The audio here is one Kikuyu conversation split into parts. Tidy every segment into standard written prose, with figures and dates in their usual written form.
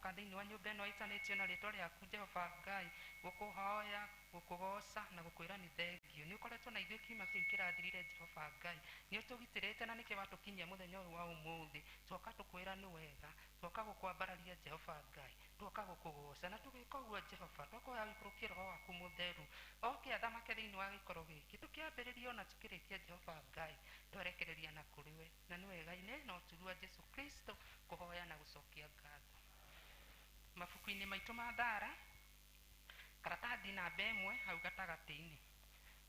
Twoka thĩinĩ wa nyũmba ĩno ĩtanĩtio na rĩtwa rĩaku Jehova Ngai, gũkũhoya, gũkũgoca na gũkwĩra nĩ thengio. Nĩ ũkoretwo na ithuĩ kiumia kĩu kĩrathirire Jehova Ngai, nĩ ũtũgitĩrĩte na nĩkĩo watũkinyia mũthenya ũyũ wa ũmũthĩ. Twoka tũkwĩra nĩ wega, twoka gũkwambararia Jehova Ngai, twoka gũkũgoca na tũgĩka ũguo Jehova, twakũhoya ũikũrũkie roho waku mũtheru oke athamake thĩinĩ wa gĩikaro gĩkĩ, tũkĩambĩrĩria ona tũkĩrĩkia Jehova Ngai, twerekereria na kũrĩ we, na nĩ wega-inĩ na ũtugi wa Jesu Kristo kũhoya na gũcokia ngatho. Mabuku-inĩ maitũ ma thara, karatathi namba 1 hau gatagatĩ-inĩ.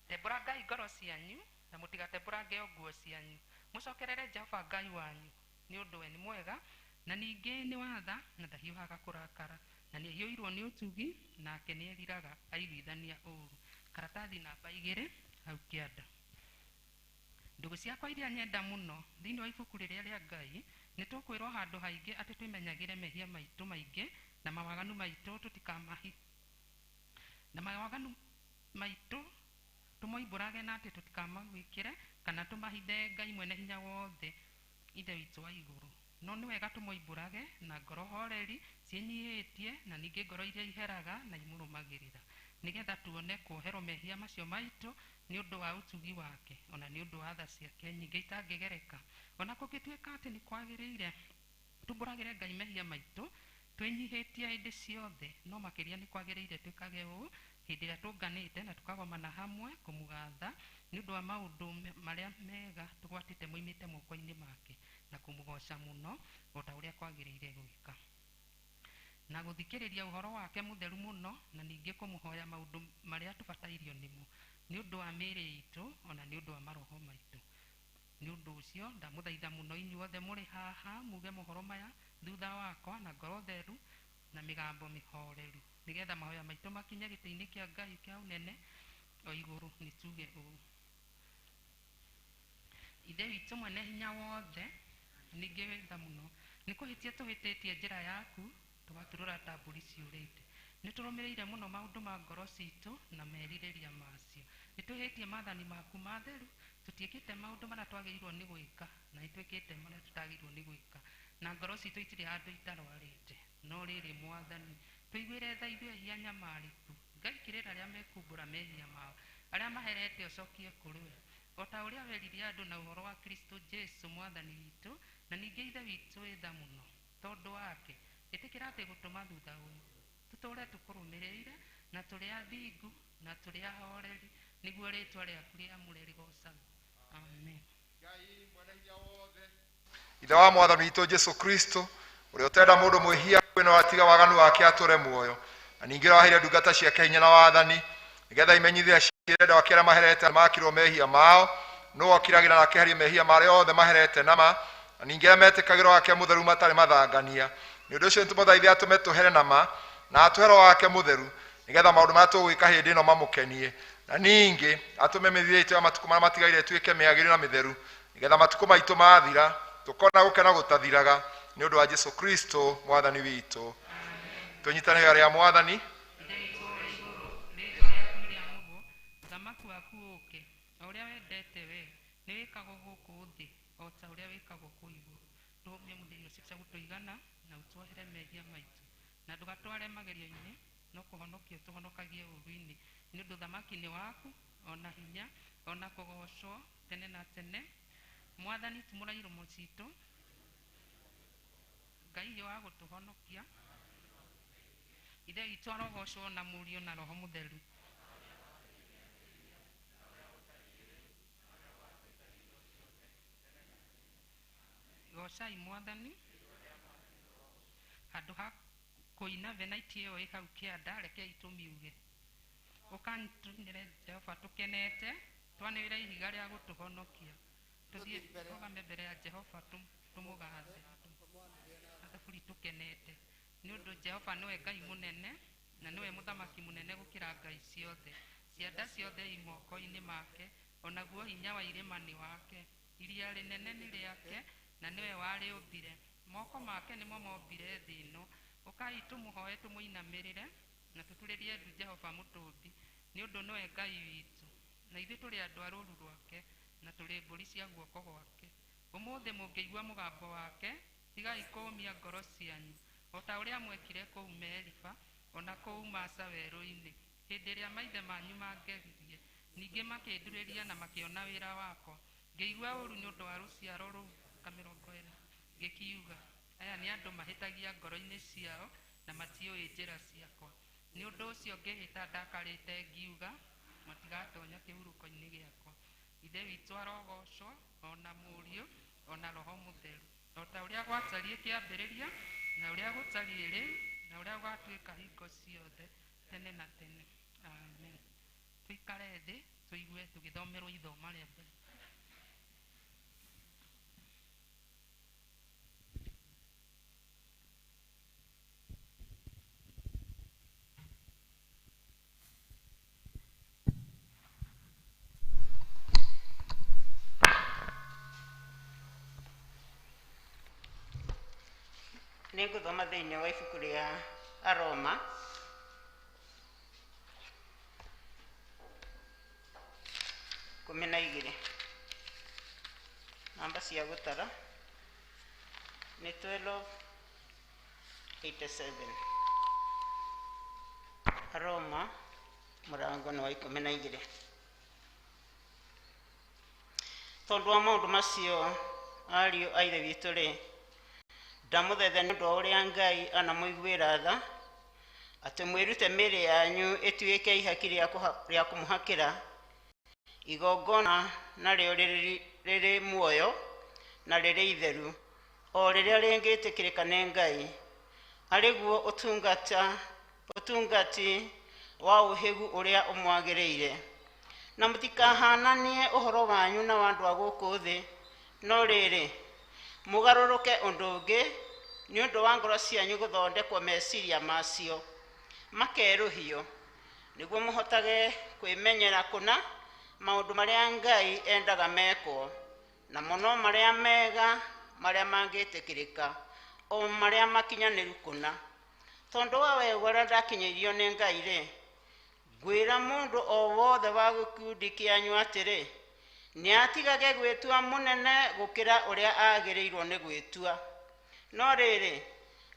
Tembũrangai ngoro cianyu na mũtigatembũrange o nguo cianyu, mũcokerere Jehova Ngai wanyu, nĩ ũndũ we nĩ mwega na ningĩ nĩ watha na ndahiũhaga kũrakara, na nĩ aiyũirwo nĩ ũtugi, nake nĩ eriraga aiguithania ũũru. Karatathi namba 2 hau kĩanda. Ndũgũ ciakwa iria nyenda mũno thĩinĩ wa ibuku rĩrĩa rĩa Ngai, nĩ tũkwĩrwo handũ haingĩ atĩ twĩmenyagĩre mehia maitũ maingĩ na mawaganu maitũ tũtikamahi na mawaganu maitũ tũmoimbũrage na atĩ tũtikamagwĩkĩre kana tũmahithe Ngai mwene hinya wothe Ithe witũ wa igũrũ. No nĩ wega tũmoimbũrage na ngoro horeri ciĩnyihĩtie na ningĩ ngoro iria iheraga na imũrũmagĩrĩra, nĩgetha tuone kuoherwo mehia macio maitũ nĩ ũndũ wa ũtugi wake, ona nĩ ũndũ wa tha ciake nyingĩ itangĩgereka. Ona kũngĩtuĩka atĩ nĩ kwagĩrĩire tumbũragĩre Ngai mehia maitũ twĩnyihĩtie hĩndĩ ciothe, no makĩria nĩ kwagĩrĩire twĩkage ũũ hĩndĩ ĩrĩa tũnganĩte na tũkagomana hamwe kũmũgatha nĩ ũndũ wa maũndũ marĩa mega tũgwatĩte moimĩte moko-inĩ make, na kũmũgoca mũno o ta ũrĩa kwagĩrĩire gwĩka, na gũthikĩrĩria ũhoro wake mũtheru mũno, na ningĩ kũmũhoya maũndũ marĩa tũbatairio nĩmo nĩ ũndũ wa mĩĩrĩ itũ ona nĩ ũndũ wa maroho maitũ. Nĩ ũndũ ũcio ndamũthaitha mũno inyuothe mũrĩ haha muge mohoro maya thutha wakwa na ngoro theru na mĩgambo mĩhoreru, nĩgetha mahoya maitũ makinye gĩtĩ-inĩ kĩa Ngai kĩa ũnene o igũrũ. Nĩ tuge ũũ: Ithe witũ mwene hinya wothe, ningĩ wĩ tha mũno, nĩ kũhĩtia tũhĩtĩtie njĩra yaku, tũgaturũra ta mbũri ciũrĩte. Nĩ tũrũmĩrĩire mũno maũndũ ma ngoro citũ na merirĩria macio. Nĩ twĩhĩtie maathani maku matheru, tũtiĩkĩte maũndũ marĩa twagĩrĩirwo nĩ gwĩka, na nĩ twĩkĩte marĩa tũtagĩrĩirwo nĩ gwĩka, na ngoro citũ itirĩ handũ itarwarĩte. No rĩrĩ Mwathani, tũiguĩre tha ithuĩ ehia nyamarĩku. Ngai kĩrĩra arĩa mekumbũra mehia mao, arĩa maherete ũcokie kũrĩ we, o ta ũrĩa werire andũ na ũhoro wa Kristo Jesu Mwathani witũ, na ningĩ Ithe witũ wĩ tha mũno. Tondũ wake, ĩtĩkĩra atĩ gũtũma thutha ũyũ tũtũũre tũkũrũmĩrĩire, na tũrĩ athingu na tũrĩ ahoreri, nĩguo rĩĩtwa rĩaku rĩamũre rĩgoocagwo. Amen. Ngai mwene hinya wothe, Ithe wa Mwathani witũ Jesu Kristo, ũrĩa ũtenda mũndũ mwĩhia kwĩna watiga waganu wake atũre muoyo, na ningĩ ũrĩa waheire ndungata ciake hinya na wathani, nĩgetha imenyithie ciĩre andũ ake arĩa maherete makirwo mehia mao, nũũ okiragĩra na akeheria mehia marĩa othe maherete nama, na ningĩ arĩa metĩkagĩra wake mũtheru matarĩ mathangania. Nĩ ũndũ ũcio nĩtũmũthaithe atũme tũhere nama, na atũhe roho wake mũtheru, nĩgetha maũndũ marĩa tũgwĩka hĩndĩ ĩno mamũkenie, na ningĩ atũme mĩthiĩre itũ ya matukũ marĩa matigaire ĩtuĩke mĩagĩrĩru na mĩtheru, nĩgetha matukũ maitũ mathira tũkona gũkena gũtathiraga, nĩ ũndũ wa Jesu Kristo Mwathani witũ. Tũnyitane ihoya rĩa Mwathani. Ithe witũ ũrĩ igũrũ, rĩĩtwa rĩaku nĩrĩamũrwo, ũthamaki waku ũũke, o ũrĩa wendete we nĩ wĩkagwo gũkũ thĩ o ta ũrĩa wĩkagwo kũu igũrũ. Tũhe mũthenya ũcio cia gũtũigana, na ũtuohere mehia maitũ, na ndũgatware magerio-inĩ, no kũhonokia ũtũhonokagie ũũru-inĩ, nĩ ũndũ ũthamaki nĩ waku, o na hinya, o na kũgoocwo tene na tene. Mwathani, tumũra iromo citũ, Ngai wa gũtũhonokia. Ithe witũ arogocwo na Mũriũ na Roho Mũtheru. Gocai Mwathani. Handũ ha kũina venaiti ĩyo ĩ hau kĩanda, rekei tũmiuge. Ũkani tũinĩre Jehova tũkenete, twanĩrĩre ihiga rĩa gũtũhonokia. Tũthiĩ tũrũgame mbere ya Jehova tũmũgathe na thaburi tũkenete, nĩ ũndũ Jehova nĩwe Ngai mũnene na nĩwe mũthamaki mũnene gũkĩra ngai ciothe. Cianda ciothe i moko-inĩ make, onaguo hinya wa irĩma nĩ wake. Iria rĩnene nĩ rĩake, na nĩwe warĩũmbire. Moko make nĩmo mombire thĩ ĩno. Ũkai tũmũhoe tũmũinamĩrĩre, na tũturĩrie ndu Jehova mũtũmbi, nĩ ũndũ nĩwe Ngai witũ, na ithuĩ tũrĩ andũ a rũũru rwake, na tũrĩ mbũri cia guoko gwake. Ũmũthĩ mũngĩigua mũgambo wake, tigai kũũmia ngoro cianyu O ta ũrĩa mwekire kũu Meriba, o na kũu Masa werũ-inĩ, hĩndĩ ĩrĩa maithe manyu mangeririe, ningĩ makĩndurĩria na makĩona wĩra wakwa. Ngĩigua ũũru nĩ ũndũ wa rũciaro rũu ka 40, ngĩkiuga, aya nĩ andũ mahĩtagia ngoro-inĩ ciao na matiũĩ njĩra ciakwa. Nĩ ũndũ ũcio ngĩĩhĩta ndakarĩte ngiuga, matigatonya kĩhurũko-inĩ gĩakwa. Ithe witũ arogocwo, o na Mũriũ, o na Roho Mũtheru, o ta ũrĩa gwatariĩ kĩambĩrĩria, na ũrĩa gũtariĩ rĩu, na ũrĩa gũgatuĩka hingo ciothe, tene na tene. Amen. Tũikare thĩ, tũigue tũgĩthomerwo ithoma rĩa mbere. Nĩngũthoma thĩinĩ wa ibuku rĩa Aroma 12, namba cia gũtara nĩ 1287. Aroma mũrango nĩ wa 12. Tondũ wa maũndũ macio, ariũ a Ithe witũ rĩ, ndamũthaitha nĩ ũndũ wa ũrĩa Ngai anamũiguĩra tha, atĩ mwĩrute mĩĩrĩ yanyu ĩtuĩke ihaki rĩa kũmũhakĩra igongona, narĩo rĩrĩ muoyo na rĩrĩ itheru, o rĩrĩa rĩngĩtĩkĩrĩka nĩ Ngai, arĩ guo ũtungati wa ũhĩgu ũrĩa ũmwagĩrĩire. Na mũtikahananie ũhoro wanyu na wa andũ a gũkũ thĩ, no rĩrĩ, mũgarũrũke ũndũ ũngĩ nĩ ũndũ wa ngoro cianyu gũthondekwo meciria macio makerũhio, nĩguo mũhotage kwĩmenyera kũna maũndũ marĩa Ngai endaga mekwo, na mũno marĩa mega, marĩa mangĩtĩkĩrĩka, o marĩa makinyanĩru kũna. Tondũ wa wega ũrĩa ndakinyĩirio nĩ Ngai rĩ, ngwĩra mũndũ o wothe wa gĩkundi kĩanyu atĩrĩ, nĩatigage gwĩtua mũnene gũkĩra ũrĩa agĩrĩirwo nĩ gwĩtua. No rĩrĩ,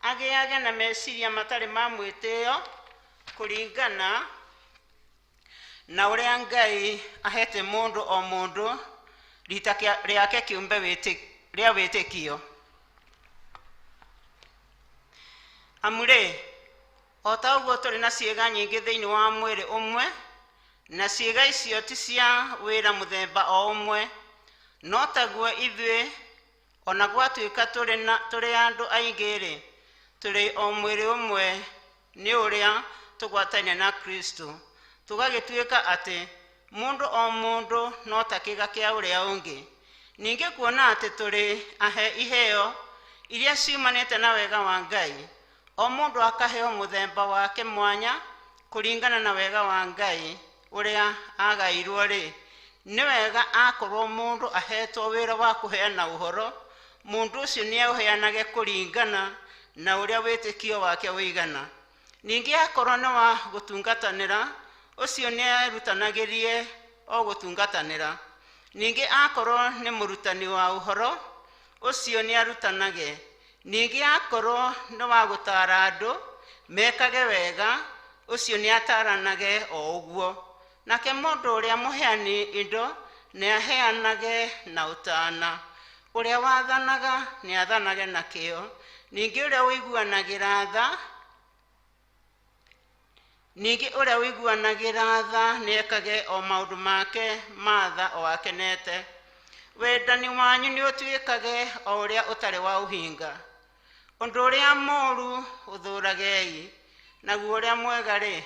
agĩage na meciria matarĩ ma mwĩtĩo, kũringana na ũrĩa Ngai ahete mũndũ o mũndũ rita rĩake kĩũmbe rĩa wĩtĩkio. Amu rĩ, o ta ũguo tũrĩ na ciĩga nyingĩ thĩinĩ wa mwĩrĩ ũmwe, na ciĩga icio ti cia wĩra mũthemba o ũmwe, no taguo ithuĩ, ona gwatuĩka tũrĩ andũ aingĩ rĩ, tũrĩ o mwĩrĩ ũmwe nĩ ũrĩa tũgwataine na Kristo, tũgagĩtuĩka atĩ mũndũ o mũndũ no ta kĩga kĩa ũrĩa ũngĩ. Ningĩ kuona atĩ tũrĩ ahe iheo iria ciumanĩte na wega wa Ngai, o mũndũ akaheo mũthemba wake mwanya kũringana na wega wa Ngai ũrĩa agairwo rĩ, nĩ wega akorwo mũndũ ahetwo wĩra wa kũheana ũhoro, mũndũ ũcio nĩaũheanage kũringana na ũrĩa wĩtĩkio wake ũigana. Ningĩ akorwo nĩ wa gũtungatanĩra, ũcio nĩerutanagĩrie o gũtungatanĩra. Ningĩ akorwo nĩ mũrutani wa ũhoro, ũcio nĩarutanage. Ningĩ akorwo nĩ wa gũtaara andũ mekage wega, ũcio nĩataranage o ũguo. Nake mũndũ ũrĩa mũheani indo nĩaheanage na ũtana, ũrĩa wathanaga nĩathanage na kĩyo, ningĩ ũrĩa ũiguanagĩra tha, ningĩ ũrĩa ũiguanagĩra tha nĩekage o maũndũ make ma tha o akenete. Wendani wanyu nĩũtuĩkage o ũrĩa ũtarĩ wa ũhinga. Ũndũ ũrĩa mũũru ũthũũragei, naguo ũrĩa mwega rĩ,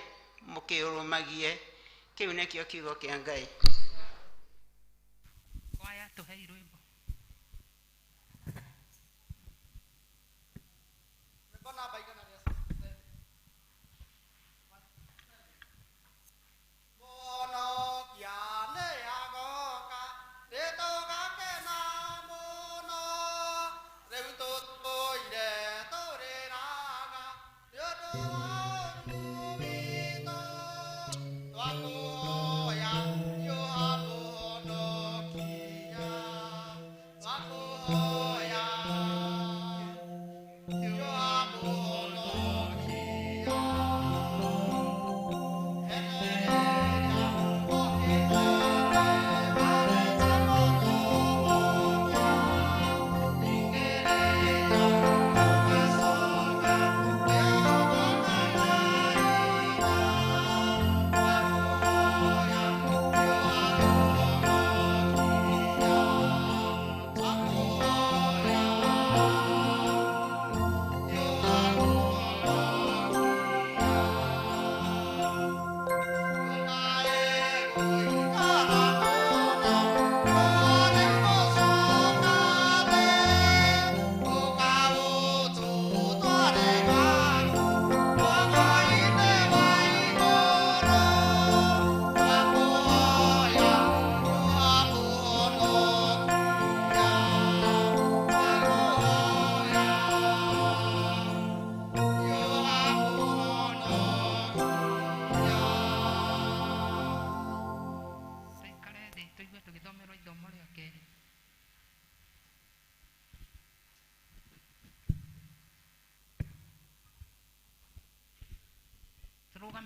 mũkĩũrũmagie. Kĩu nĩkĩo kiugo kĩa Ngai. Kwaya tũhei rwĩmbo. Rwĩmbo namba 167. Mũhonokia nĩagoka, nĩtũgakena mũno, rĩu tũtũire tũrĩraga nĩ ũndũ wa ũũru witũ. Twakũhoya Hiũha Mũhonokia, twakũhoya Hiũha Mũhonokia.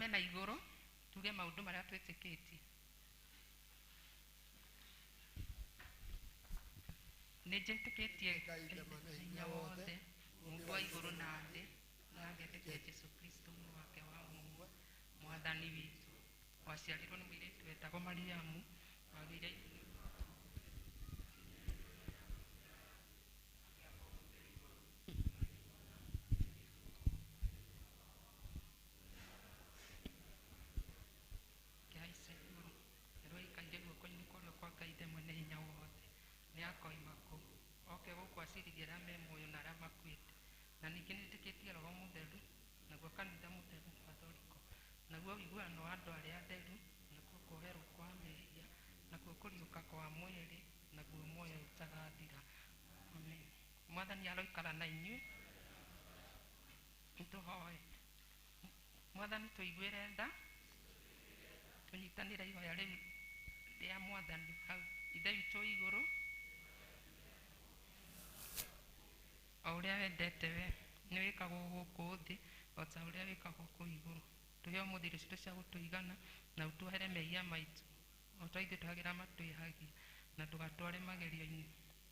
Tũrũgame na igũrũ tuge maũndũ marĩa twĩtĩkĩtie. Nĩ njĩtĩkĩtie hinya wothe, Mũmbi wa igũrũ na thĩ, na ngetĩkia Jesũ Kristo mũrũ wake wa mũmwe, Mwathani witũ, waciarirwo nĩ mũirĩtu wetagwo Mariamu, wagĩire kĩhaica igũrũ, na rĩu aikaire guoko-inĩ kwa ũrĩo kwa Ngai Ithe mwene hinya wothe. Nĩ akoima kũu oke gũkũ acirithie arĩa me muoyo na arĩa makuĩte. Na ningĩ nĩ njĩtĩkĩtie Roho Mũtheru, naguo kanitha mũtheru Gathoriko, naguo ũiguano wa andũ arĩa atheru, nakuo kuoherwo kwa mehia, nakuo kũriũka kwa mwĩrĩ, naguo muoyo ũtagathira. Amen. Mwathani aroikara na inyuĩ. Nĩtũhoe. Mwathani tũiguĩre tha, tũnyitanĩre ihoya rĩu rĩa Mwathani hau. Ithe witũ wĩ igũrũ, o ũrĩa wendete we nĩ wĩkagwo gũkũ thĩ o ta ũrĩa wĩkagwo kũu igũrũ. Tũhe ũmũthĩ irio citũ cia gũtũigana, na ũtuohere mehia maitũ o ta ithuĩ tuohagĩra matwĩhagia, na ndũgatware magerio-inĩ,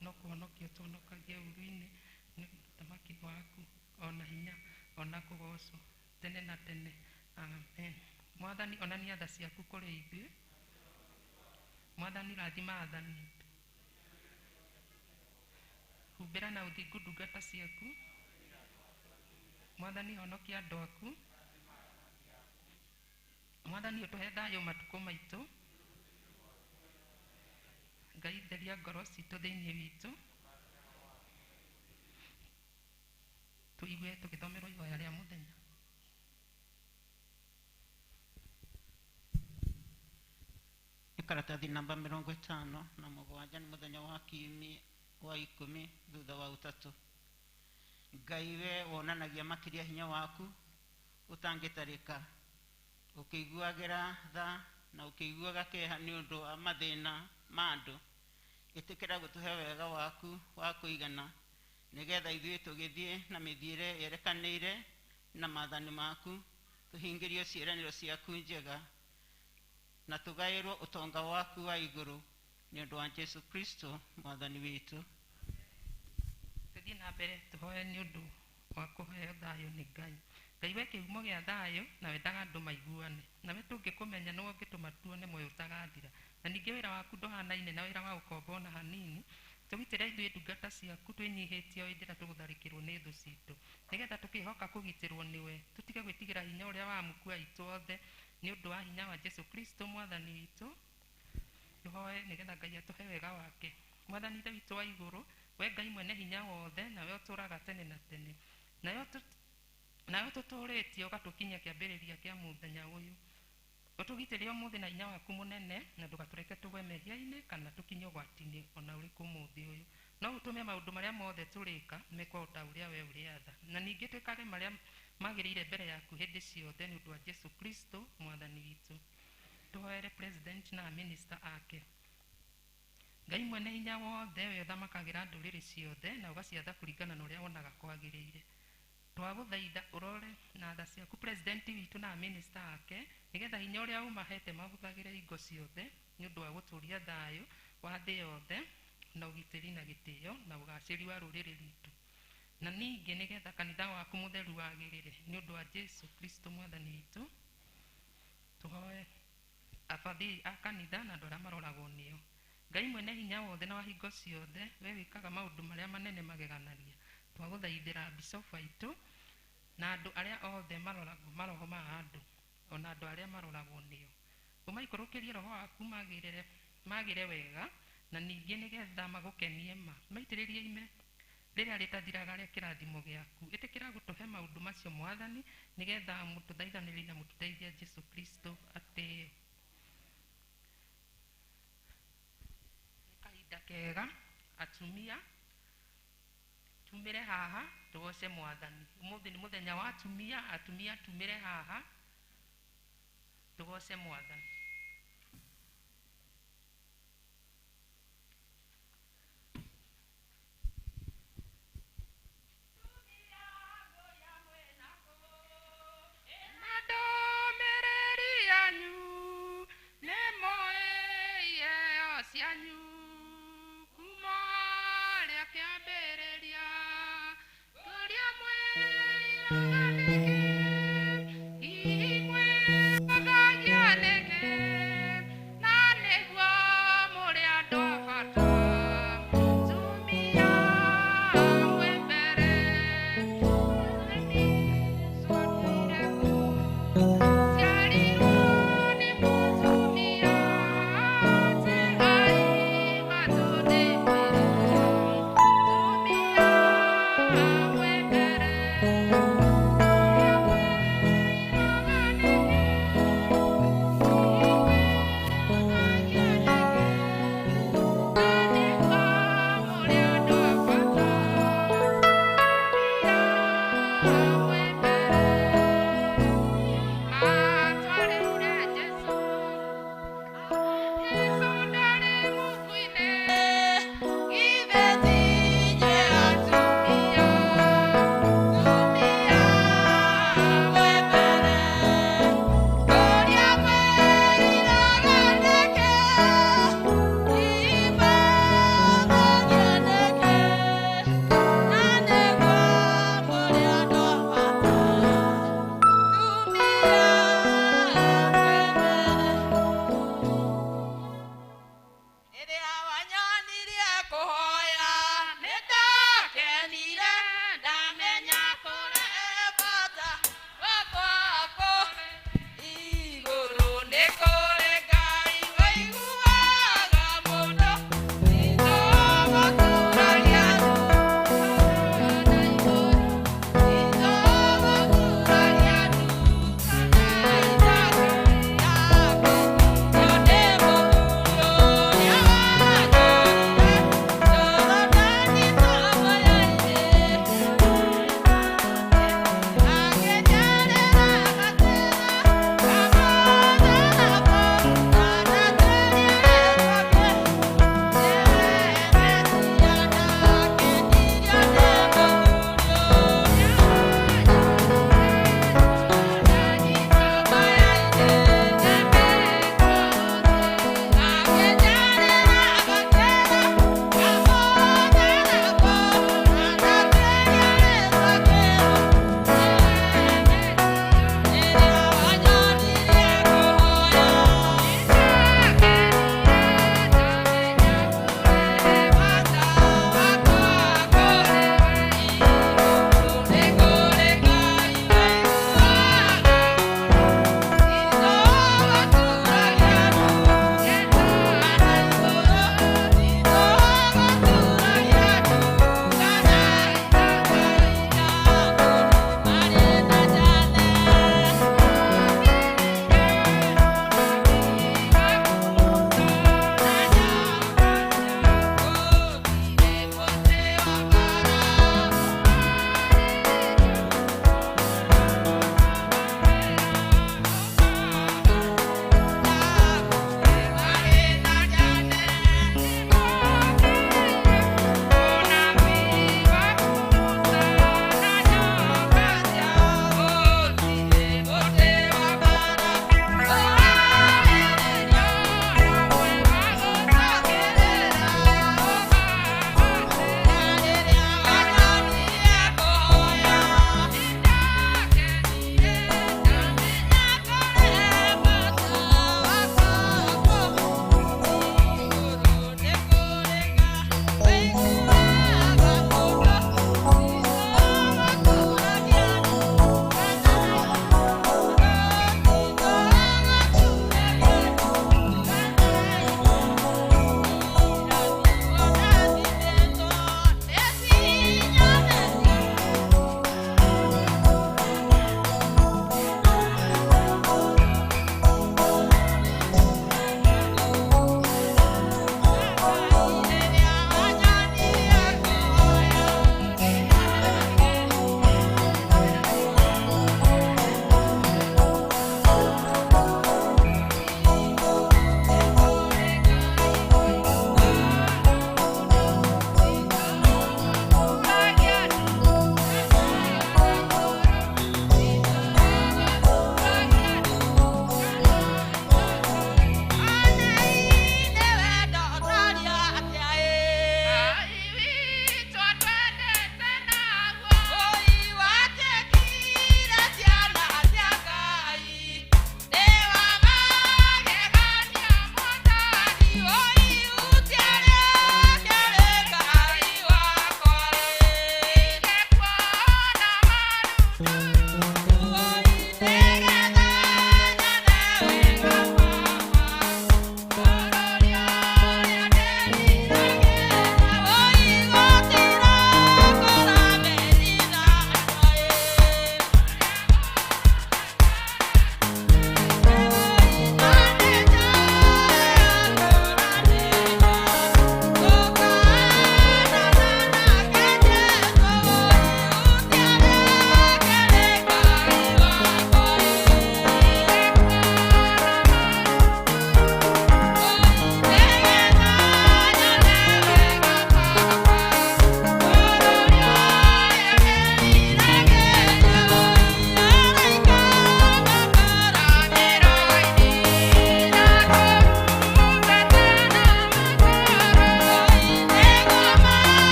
no kũhonokia ũtũhonokagie ũũru-inĩ, nĩ ũndũ ũthamaki nĩ waku, o na hinya, o na kũgoocwo tene na tene. Amen. Mwathani onania tha ciaku kũrĩ ithuĩ. Mwathani rathima athani aitũ. Humbĩra na ũthingu ndungata ciaku. Mwathani honokia andũ aku. Mwathani ũtũhe thayũ matukũ maitũ. Ngai theria ngoro citũ thĩinĩ witũ. Tũigue tũgĩthomerwo ihoya rĩa mũthenya. Nĩ karatathi namba 57, nĩ mũthenya wa kiumia wa 10 thutha wa ũtatũ. Ngai we wonanagia makĩria hinya waku ũtangĩtarĩka, ũkĩiguagĩra tha na ũkĩiguaga kĩeha nĩ ũndũ wa mathĩna ma andũ. Ĩtĩkĩra gũtũhe wega waku wa kũigana, nĩgetha ithuĩ tũgĩthiĩ na mĩthiĩre yerekanĩire na maathani maku, tũhingĩrio ciĩranĩro ciaku njega, na tũgaĩrwo ũtonga waku wa igũrũ, nĩ ũndũ wa Jesũ Kristo Mwathani witũ. Tũthiĩ na mbere tũhoe nĩ ũndũ wa kũheo thayũ nĩ Ngai. Ngai we kĩhumo gĩa thayũ na wendaga andũ maiguane. Nawe tũngĩkũmenya nĩwe ũngĩtũma tuone muoyo ũtagathira. Na ningĩ wĩra waku ndũhanaine na wĩra wa ũkombo ona hanini. Tũgitĩre ithuĩ ndungata ciaku twĩnyihĩtie o hĩndĩ ĩrĩa tũgũtharĩkĩrwo nĩ thũ citũ, nĩgetha tũkĩhoka kũgitĩrwo nĩwe, tũtige gwĩtigĩra hinya ũrĩa wa amuku aitũ othe, nĩ ũndũ wa hinya wa Jesũ Kristo Mwathani witũ. Tũhoe nĩgetha Ngai atũhe wega wake. Mwathani Ithe witũ wa igũrũ, we Ngai mwene hinya wothe, nawe ũtũũraga tene na tene. Nawe ũtũtũũrĩtie ũgatũkinyia kĩambĩrĩria kĩa mũthenya ũyũ. Ũtũgitĩre ũmũthĩ na hinya waku mũnene, na ndũgatũreke tũgwe mehia-inĩ kana tũkinye ũgwati-inĩ ona ũrĩkũ ũmũthĩ ũyũ. No ũtũme maũndũ marĩa mothe tũrĩka mekwo o ta ũrĩa we ũrĩatha. Na ningĩ twĩkage marĩa magĩrĩire mbere yaku hĩndĩ ciothe nĩ ũndũ wa Jesũ Kristo Mwathani witũ. Tũhoere president na minister ake. Ngai mwene hinya wothe, we ũthamakagĩra ndũrĩrĩ ciothe na ũgaciatha kũringana na ũrĩa wonaga kwagĩrĩire. Twagũthaitha ũrore na tha ciaku president witũ na minister ake, nĩgetha hinya ũrĩa ũmahete mahũthagĩre hingo ciothe nĩ ũndũ wa gũtũũria thayũ wa thĩ yothe na ũgitĩri na gĩtĩo na ũgacĩri wa rũrĩrĩ rwitũ. Na ningĩ nĩgetha kanitha waku mũtheru wagĩrĩre nĩ ũndũ wa Jesũ Kristo Mwathani witũ. Tũhoe abathiri a kanitha na andũ arĩa maroragwo nĩo. Ngai mwene hinya wothe na wa hingo ciothe, we wĩkaga maũndũ marĩa manene mageganagia. Twagũthaithĩra bishofu aitũ na andũ arĩa othe maroragwo maroho ma andũ, ona andũ arĩa maroragwo nĩo. Ũmaikũrũkĩrie roho waku magĩre wega, na ningĩ nĩgetha magũkenie ma. Maitĩrĩrie ime rĩrĩa rĩtathiraga rĩa kĩrathimo gĩaku. Ĩtĩkĩra gũtũhe maũndũ macio Mwathani, nĩgetha mũtũthaithanĩrĩrie na mũtũteithie Jesũ Kristo atĩĩo. Nĩ kahinda kega atumia tumĩre haha tũgoce Mwathani. Ũmũthĩ nĩ mũthenya wa atumia, atumia tumĩre haha tũgoce Mwathani. Thank you.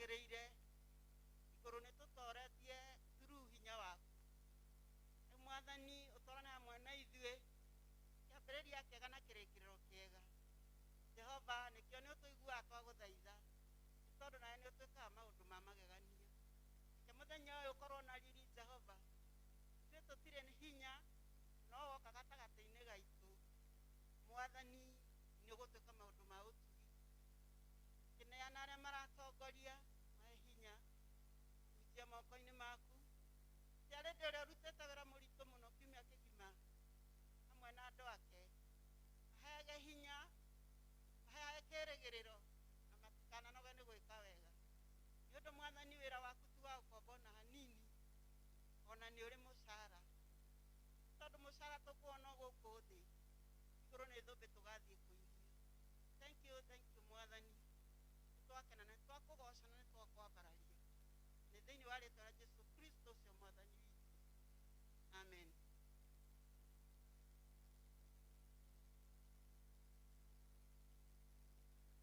Twagĩrĩire igũrũ nĩ tũtoretie through hinya waku. Rĩu Mwathani ũtwarane hamwe na ithuĩ kĩambĩrĩria kĩega na kĩrĩkĩrĩro kĩega. Jehova nĩkĩo nĩ ũtũiguaga twagũthaitha, nĩ tondũ nawe nĩ ũtwĩkaga maũndũ ma magegania. Reke mũthenya ũyũ ũkorwo na riri Jehova. Ithuĩ tũtirĩ hinya, no woka gatagatĩ-inĩ gaitũ. Mwathani nĩ ũgũtwĩka maũndũ ma ũtugi. Kĩneana arĩa maratongoria mahe hinya, hutia moko-inĩ maku. Tiarĩndĩ ũrĩa ũrutĩte wĩra mũritũ mũno kiumia kĩgima hamwe na andũ ake, aheage hinya, aheage kĩĩrĩgĩrĩro na matikananoge nĩ gwĩka wega. Nĩ ũndũ Mwathani wĩra waku ti wa ũkombo ona hanini, ona nĩ ũrĩ mũcara. Tondũ mũcara tũkuona o gũkũ thĩ, igũrũ nĩ thũmbĩ tũgathiĩ kũinia. Thank you Mwathani. Nĩ twakena, nĩ twakũgoca na nĩ twakwambararia. Nĩ thĩinĩ wa rĩtwa rĩa Jesu Kristo ũcio Mwathani witũ. Amen.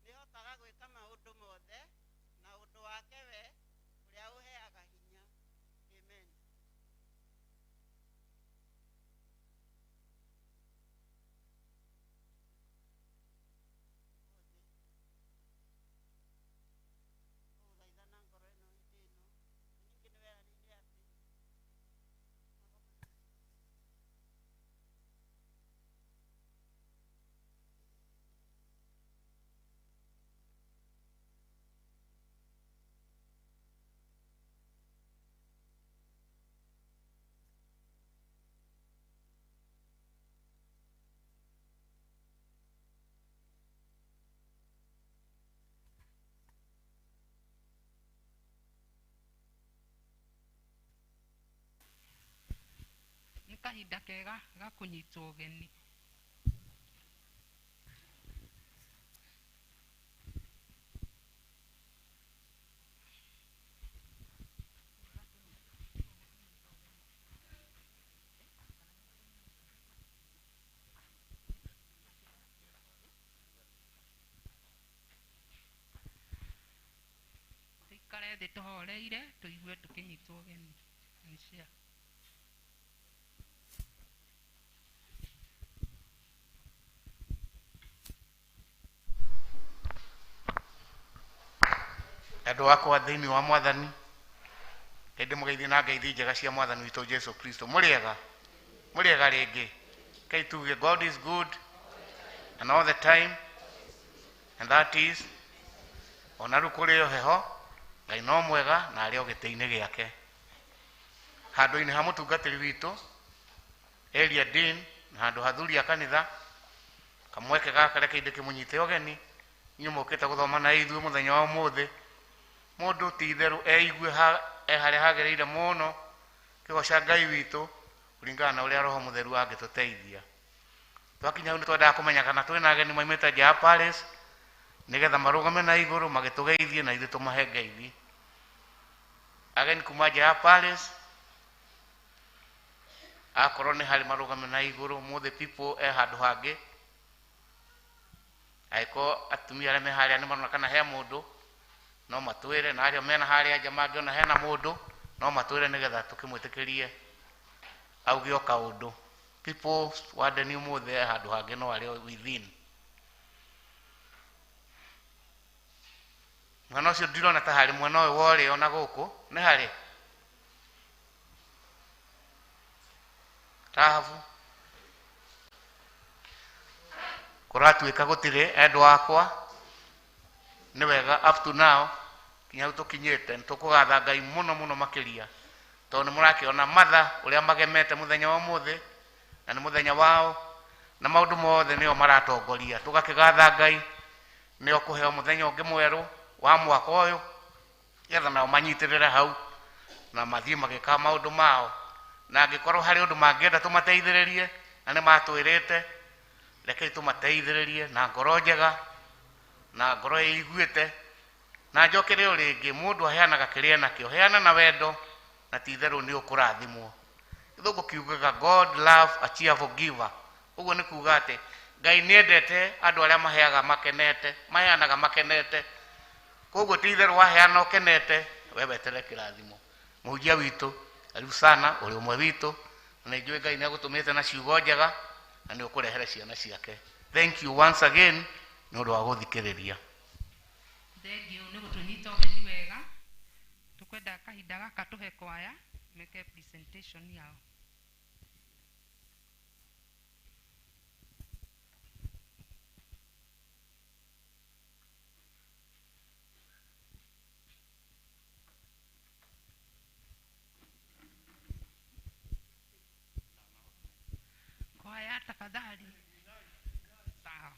Nĩhotaga gwĩka maũndũ mothe na ũndũ wake we ũrĩa ũheaga hinya. Amen. Tũgũthaitha na ngoro ĩno hĩndĩ ĩno. Na ningĩ nĩ weranĩire atĩ Nĩ kahinda kega ga kũnyitwo ũgeni. Tũikare thĩ tũhoreire tũigue tũkĩnyitwo ũgeni. Nĩ cia Andũ akwa thĩinĩ wa Mwathani, hĩndĩ mũgeithie na ngeithi njega cia Mwathani witũ Jesu Kristo. Mũrĩega, mũrĩega rĩngĩ. Kai tuge God is good and all the time, and that is ona rĩu kũrĩ o heho, Ngai no mwega na arĩ o gĩtĩ-inĩ gĩake. Handũ-inĩ ha mũtungatĩri witũ Elia Dean na handũ ha athuri a kanitha, kamweke gaka reke ndĩkĩmũnyite ũgeni inyuĩ mũkĩte gũthoma na ithuĩ mũthenya wa ũmũthĩ. Mũndũ ti itherũ eigue e harĩa hagĩrĩire mũno kĩgoca Ngai witũ kũringana na ũrĩa Roho Mũtheru angĩtũteithia. Twakinya hau nĩ twendaga kũmenya kana twĩna ageni maumĩte nja ya Paris nĩgetha marũgame na igũrũ magĩtũgeithie na ithuĩ tũmahe ngeithi. Ageni kuma nja ya Paris akorwo nĩ harĩ marũgame na igũrũ, ũmũthĩ people e handũ hangĩ. Angĩkorwo atumia arĩa me harĩa nĩ marona kana he mũndũ no matwĩre, na arĩa mena harĩa nja mangĩona hena mũndũ no matwĩre nĩgetha tũkĩmwĩtĩkĩrie auge o kaũndũ. People warden ũmũthĩ e handũ hangĩ no arĩ within. Mwena ũcio ndirona ta harĩ mwena ũyũ wa ũrĩo na gũkũ nĩ harĩ Rahabu. Kũratuĩka gũtirĩ endwa akwa, nĩ wega up to now kinya hau tũkinyĩte nĩ tũkũgatha Ngai mũno mũno makĩria, tondũ nĩ mũrakĩona matha ũrĩa magemete mũthenya wa ũmũthĩ, na nĩ mũthenya wao na maũndũ mothe nĩo maratongoria. Tũgakĩgatha Ngai nĩo kũheo mũthenya ũngĩ mwerũ wa mwaka ũyũ, nĩgetha nao manyitĩrĩre hau na mathiĩ magĩkaga maũndũ mao. Na angĩkorwo harĩ ũndũ mangĩenda tũmateithĩrĩrie na nĩ matwĩrĩte, rekei tũmateithĩrĩrie na ngoro njega na ngoro ĩiguĩte. Na njokere o rĩngĩ, mũndũ aheanaga kĩrĩa enakĩo, heana na wendo na ti itherũ nĩ ũkũrathimwo. Gĩthũngũ kiugaga God love a cheerful giver. Ũguo nĩ kuga atĩ Ngai nĩ endete andũ arĩa maheaga makenete, maheanaga makenete. Koguo ti itherũ waheana ũkenete, we weterere kĩrathimo. Mũhunjia witũ, karibu sana, ũrĩ ũmwe witũ, na nĩ njũĩ Ngai nĩ agũtũmĩte na ciugo njega, na nĩ ũkũrehere ciana ciake. Thank you once again nĩ ũndũ wa gũthikĩrĩria. Thengiũ nĩ gũtũnyita ũgeni wega. Tũkwenda kahinda gaka tũhe kwaya meke presentation yao. Kwaya tafadhali. Sawa.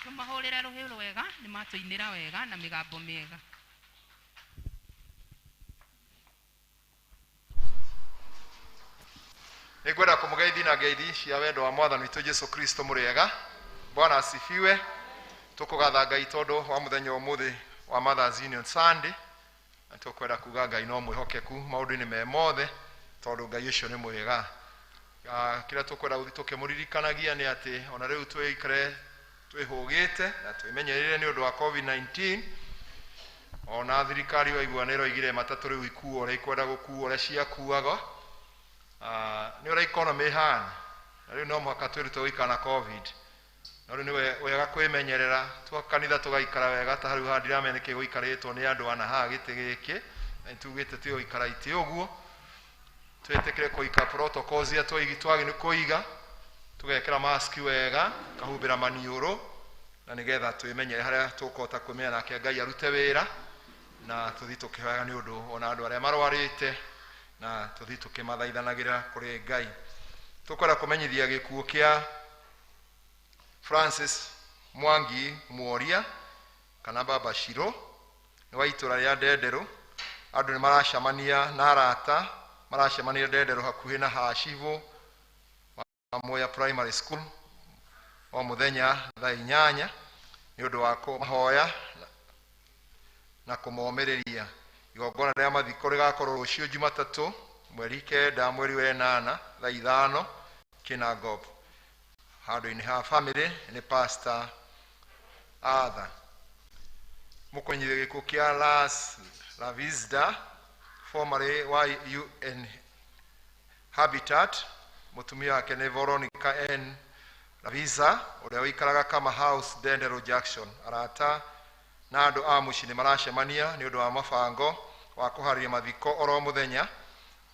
Tũmahũrĩre rũhĩ rwega, nĩ matũinĩra wega na mĩgambo mĩega. Nĩngwenda kũmũgeithia na ngeithi cia wendo wa Mwathani witũ Jesu Kristo mũrĩega. Bwana asifiwe. Tũkũgatha Ngai tondũ wa mũthenya ũmũthĩ wa Mothers Union Sunday, na tũkwenda kuga Ngai no mwĩhokeku maũndũ-inĩ me mothe, tondũ Ngai ũcio nĩ mwega. Kĩrĩa tũkwenda gũthiĩ tũkĩmũririkanagia nĩ atĩ ona rĩu twĩikare twĩhũgĩte na twĩmenyerere nĩ ũndũ wa COVID-19. Ona thirikari waigua nĩ ĩroigire matatũ rĩu ikuo ũrĩa ikwenda gũkuo ũrĩa ciakuaga. Nĩ ũrĩa economy ĩhana, na rĩu no mũhaka twĩrute gũikara na COVID. No rĩu nĩ wega kwĩmenyerera, twa kanitha tũgaikara wega, ta rĩu haha ndiramenya nĩkĩ gũikarĩtwo nĩ andũ ana haha gĩtĩ gĩkĩ, na nĩtugĩte tũgũikara itĩ ũguo. Twĩtĩkĩre kũiga protocols iria twagĩ nĩ kũiga, tũgekĩra maski wega, kahumbĩra maniũrũ, na nĩgetha twĩmenyere harĩa tũkũhota kwĩmenya, nake Ngai arute wĩra, na tũthiĩ tũkĩhoyaga nĩ ũndũ ona andũ arĩa marwarĩte, na tũthiĩ tũkĩmathaithanagĩra kũrĩ Ngai. Tũkwenda kũmenyithia gĩkuũ kĩa Francis Mwangi Mworia kana Baba Shiro, nĩ wa itũra rĩa Ndenderũ. Andũ nĩ maracemania na arata, maracemania Ndenderũ hakuhĩ na Hacibũ wa Mwea Primary School o mũthenya thaa 8 nĩ ũndũ wa kũmahoya na kũmomĩrĩria. Igongona rĩa mathiko rĩgakorwo rũciũ Jumatatũ mweri 9 mweri wa 8 thaa 5 Kinangop. Handũ-inĩ ha family nĩ Pastor Arthur. Mũkũmenyithio gĩkuũ kĩa Las Lavisda, formerly wa UN Habitat. Mũtumia wake nĩ Veronica N Lavisa, ũrĩa ũikaraga Kama House, Ndenderũ Junction. Arata na andũ a mũciĩ nĩ maracemania nĩ ũndũ wa mabango wa kũharĩria mathiko oro mũthenya.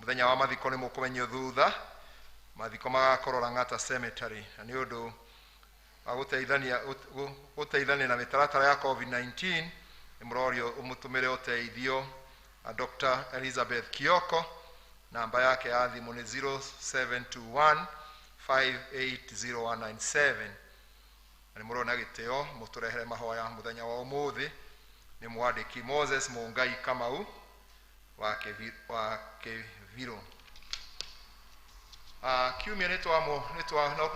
Mũthenya wa mathiko nĩ mũkũmenyio thutha. Mathiko magakorwo Lang'ata Cemetery. Na nĩ ũndũ wa gũteithania na mĩtaratara ya COVID-19, nĩ mũrorio ũmũtũmĩre ũteithio na Dr. Elizabeth Kioko. Namba yake ya thimũ nĩ 0721 580197. Na nĩ mũrona gĩtĩo mũtũrehere mahoya mũthenya wa ũmũthĩ nĩ mwandĩki Moses Mungai Kamau wa Kĩvirũ. Kiumia nĩ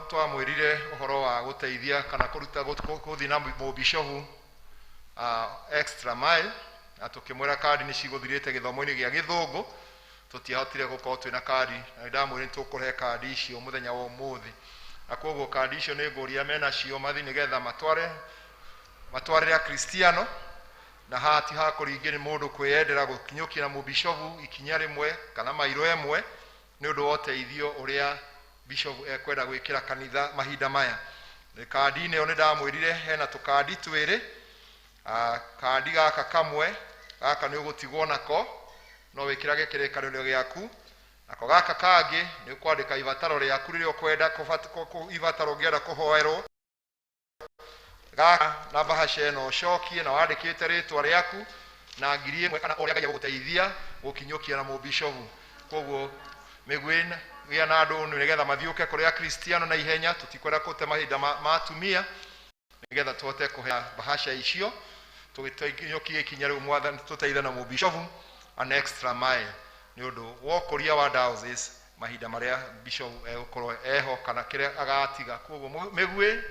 twamwĩrire ũhoro wa gũteithia kana kũruta gũthiĩ na mũbishofu extra mile, na tũkĩmwĩra kandi nĩ cigũthirĩte gĩthomo-inĩ gĩa gĩthũngũ, tũtiahotire gũkorwo twĩna kandi, na nĩndamwĩrire nĩtũkũrehe kandi icio mũthenya wa ũmũthĩ. Na koguo kandi icio nĩ ngũria menacio mathiĩ nĩgetha matwarĩre akristiano, na haha ti ha kũringĩrĩria mũndũ kwĩyendera gũkinyũkia na mũbishofu ikinya rĩmwe kana mairo ĩmwe nĩ ũndũ wa ũteithio ũrĩa bishofu ekwenda gwĩkĩra kanitha mahinda maya. Kandi-inĩ ĩyo nĩndamwĩrire hena tũkandi twĩrĩ. Kandi gaka kamwe gaka nĩ ũgũtigwo nako, no wĩkĩrage kĩrĩkanĩro gĩaku. Nako gaka kangĩ nĩ ũkwandĩka ibataro rĩaku rĩrĩa ũkwenda ibataro ũngĩenda kũhoerwo. Gaka na bahasha ĩno ũcokie na wandĩkĩte rĩtwa rĩaku na ngiri ĩmwe kana ũrĩa Ngai egũgũteithia gũkinyũkia na mũbishofu. Koguo mĩguĩ gĩa na andũ nĩgetha mathiũke kũrĩ akristiano na ihenya, tũtikwenda gũte mahinda ma atumia nĩgetha tũhote kũhe bahasha icio tũgĩkinyũkie ikinya rĩu mwathani tũteithie na mũbishofu an extra mile nĩ ũndũ wa ũkũria wa diocese mahinda marĩa bishop egũkorwo eho kana kĩrĩa agatiga. Koguo mĩguĩ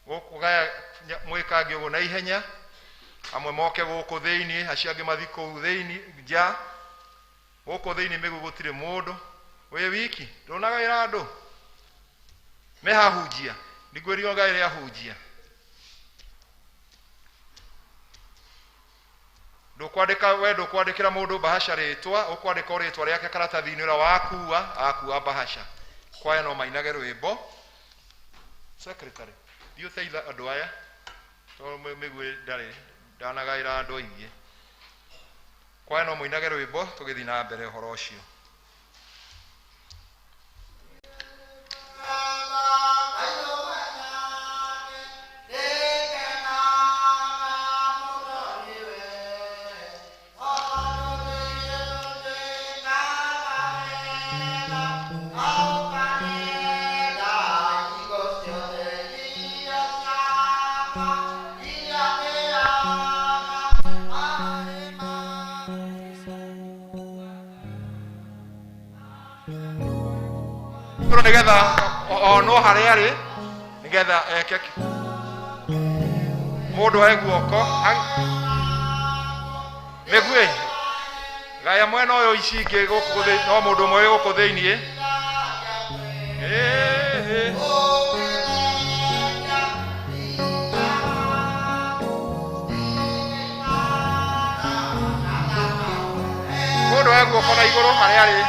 gũkũgaya mwĩkange ũguo na ihenya, amwe moke gũkũ thĩinĩ, acio angĩ mathiĩ kũu thĩinĩ nja. Gũkũ thĩinĩ mĩguĩ gũtirĩ mũndũ wĩ wiki, ndũnagaĩra andũ mehahunjia, nĩngwĩrire ngaĩre ahunjia. Ndũkwandĩka we, ndũkwandĩkĩra mũndũ bahasha rĩtwa, ũkwandĩka o rĩtwa rĩake karatathi-inĩ ũrĩa wakua, akua bahasha. Kwaya no mainage rwĩmbo. Secretary, thiĩ ũteithe andũ aya tondũ mĩguĩ ndarĩ ndanagaĩra andũ aingĩ. Kwaya no mũinage rwĩmbo tũgĩthiĩ na mbere ũhoro ũcio. Nĩgetha onwo harĩa arĩ, nĩgetha eke mũndũ oe guoko. Mĩguĩ gaya mwena ũyũ ici ingĩ gũkũ no mũndũ ũmwe wĩ gũkũ thĩiniĩ. Mũndũ oe guoko na igũrũ harĩa arĩ.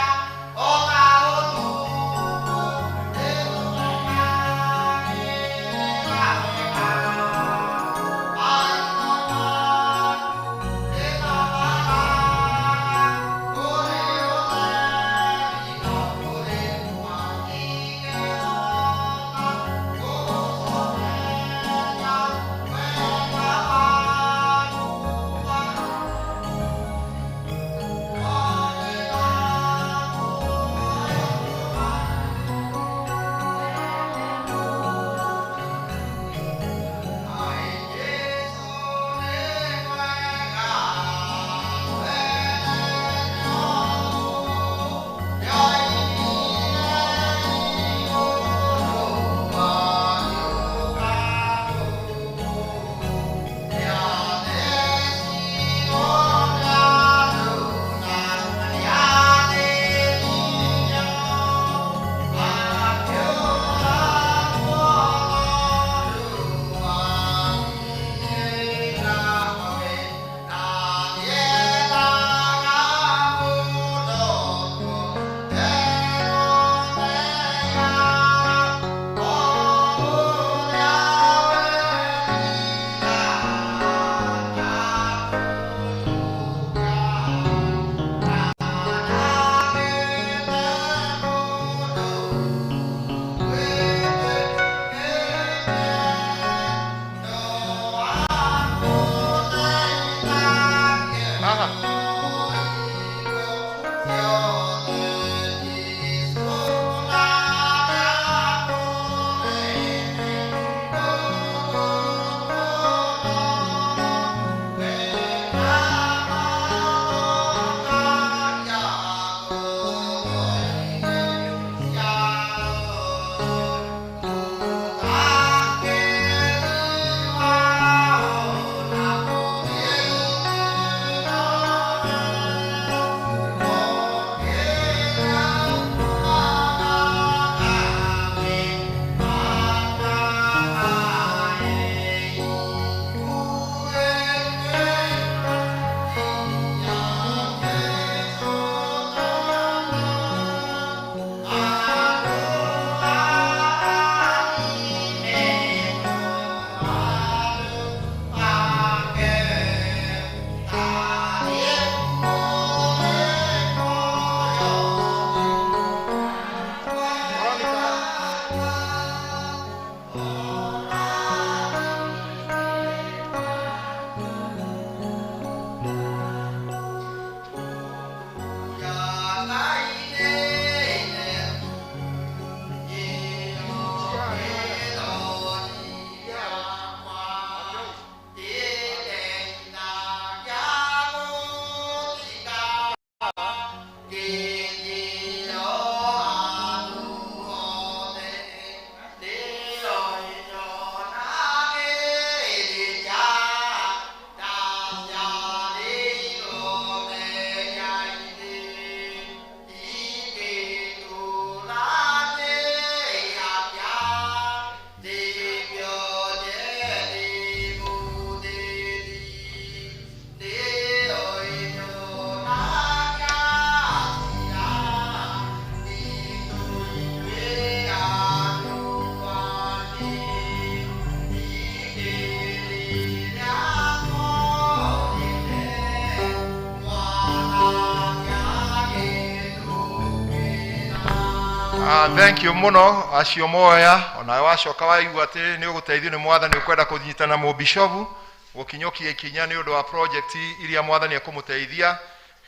Thank you muno acio moya onawe wacoka waigua ati ni uguteithio ni mwathani ukwenda kunyitana mubishobu gukinyukia ikinya ni undu wa project iria mwathani akumuteithia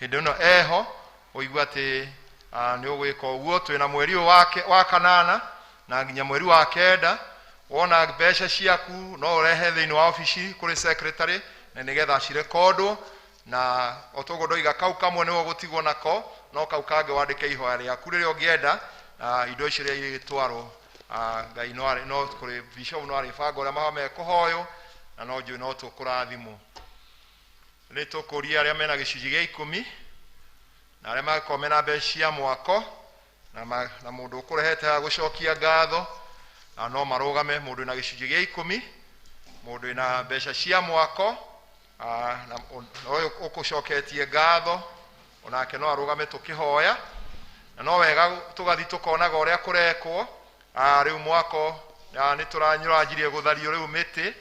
hindi ino eho uigua ati ni ugwika uguo. Twina mweri wake wa kanana na nginya mweri wa kenda wona mbeca ciaku no urehe thiini wa ofici kuri secretary na nigetha cirekondwo na otogo ndoiga kau kamwe nigo gutigwo nako no kau kangi wandike ihoya riaku riria ungienda indo icio iria igĩtwarwo Ngai no arĩ no kũrĩ bishop no arĩbanga ũrĩa mahoya mekũhoywo na no njũĩ no tũkũrathimwo. Nĩ tũkũria arĩa mena gĩcunjĩ gĩa ikũmi na arĩa mangĩkorwo mena mbeca cia mwako na mũndũ ũkũrehete haha gũcokia ngatho na no marũgame mũndũ wĩna gĩcunjĩ gĩa ikũmi, mũndũ wĩna mbeca cia mwako na ũyũ ũkũcoketie ngatho onake no arũgame tũkĩhoya. Na no wega tũgathi tũkonaga ũrĩa kũrekwo. Rĩu mwako nĩ tũranjirie gũthario rĩu mĩtĩ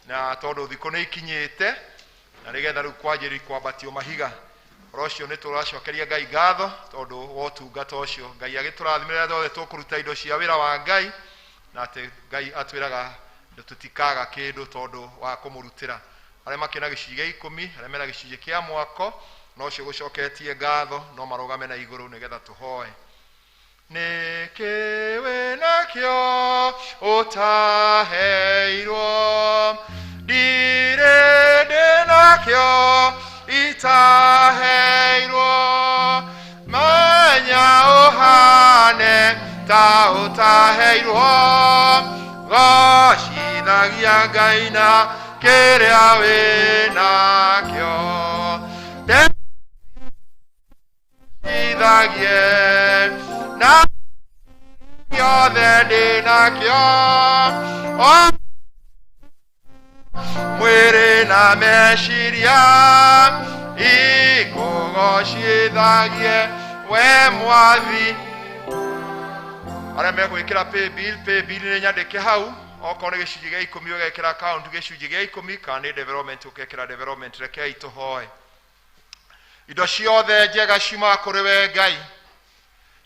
na tondũ thikũ nĩ ikinyĩte na nĩgetha rĩu kwanjĩrĩria kwambatio mahiga. Ũhoro ũcio nĩ tũracokeria Ngai ngatho tondũ wa ũtungata ũcio. Ngai agĩtũrathimĩra rĩrĩa othe tũkũruta indo cia wĩra wa Ngai na atĩ Ngai atwĩraga tũtikaga kĩndũ tondũ wa kũmũrutĩra. Arĩa makĩna gĩcunjĩ gĩa ikũmi, arĩa mena gĩcunjĩ kĩa mwako no ũcio gũcoketie ngatho no marũgame na igũrũ nĩgetha tũhoe. Nĩkĩ wĩnakĩo ũtaheirwo, ndirĩ ndĩnakĩo itaheirwo, menya ũhane ta ũtaheirwo, gocithagia Ngai na kĩrĩa wĩnakĩo. Ndecithagie na gĩothe ndĩnakĩo, mwĩrĩ na meciria ikũgocithagie we Mwathi. Arĩa megwĩkĩra paybill, paybill nĩ nyandĩke hau okorwo nĩ gĩcunjĩ gĩa ikũmi ũgekĩra account gĩcunjĩ gĩa ikũmi, kana nĩ development ũgekĩra development. Rekei tũhoe. Indo ciothe njega ciumaga kũrĩ we Ngai,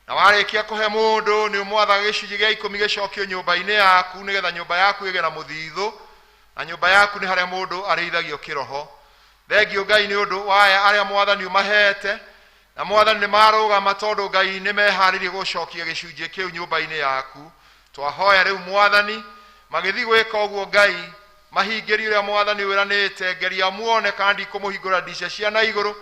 na warĩkia kũhe mũndũ nĩ ũmwathaga gĩcunjĩ gĩa ikũmi gĩcokio nyũmba-inĩ yaku nĩgetha nyũmba yaku ĩgĩe na mũthithũ, na nyũmba yaku nĩ harĩa mũndũ arĩithagio kĩroho. Thengiũ Ngai nĩ ũndũ wa aya arĩa Mwathani ũmahete, na Mwathani nĩ marũgama tondũ Ngai nĩ meharĩirie gũcokia gĩcunjĩ kĩu nyũmba-inĩ yaku. Twahoya rĩu Mwathani magĩthiĩ gwĩka ũguo Ngai mahingĩrie ũrĩa Mwathani wĩranĩte. Ngeria muone kana ndikũmũhingũra ndica cia na igũrũ,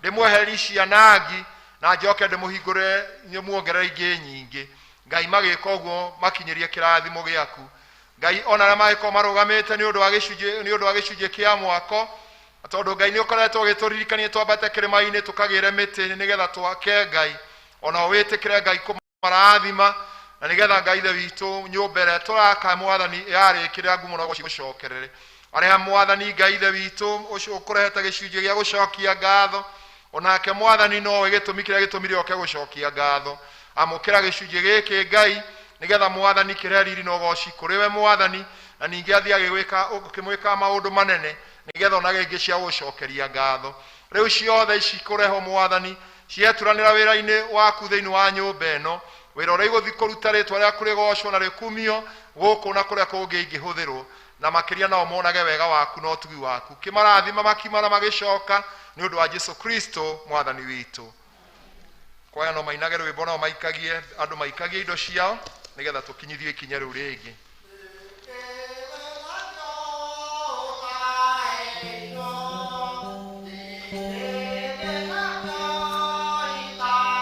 ndĩmwehererie cianangi na njoke ndĩmũhingũre nyĩmuongerere ingĩ nyingĩ. Ngai magĩka ũguo makinyĩrie kĩrathimo gĩaku. Ngai ona arĩa mangĩkorwo marũgamĩte nĩ ũndũ wa gĩcunjĩ, nĩ ũndũ wa gĩcunjĩ kĩa mwako, tondũ Ngai nĩ ũkoretwo ũgĩtũririkania twambate kĩrĩma-inĩ tũkagĩre mĩtĩ nĩgetha twake Ngai, ona wĩtĩkĩre Ngai kũmarathima na nĩgetha Ngai Ithe witũ nyũmba ĩrĩa tũraka Mwathani yarĩkĩrĩra ngumo na gũcokerere. Arĩa Mwathani Ngai Ithe witũ ũkũrehete gĩcunjĩ gĩa gũcokia ngatho, onake Mwathani nowe gĩtũmi kĩrĩa gĩtũmire oke gũcokia ngatho. Amũkĩra gĩcunjĩ gĩkĩ Ngai nĩgetha Mwathani kĩrehe riri na ũgoci kũrĩ we Mwathani, na ningĩ athiĩ agĩgwĩka ũkĩmwĩka maũndũ manene nĩgetha onage ingĩ cia gũcokeria ngatho. Rĩu ciothe ici kũrehwo Mwathani cieturanĩra wĩra-inĩ waku thĩinĩ wa nyũmba ĩno, wĩra ũrĩa igũthiĩ kũruta rĩtwa rĩaku rĩgocwo na rĩkumio gũkũ na kũrĩa kũngĩ ingĩhũthĩrwo, na makĩria nao monage wega waku na ũtugi waku. Kĩmarathima makiuma na magĩcoka nĩ ũndũ wa Jesu Kristo Mwathani witũ. Kwaya no mainage rwĩmbo, no maikagie andũ maikagie indo ciao nĩgetha tũkinyithie ikinya rĩu rĩngĩ. Thank you.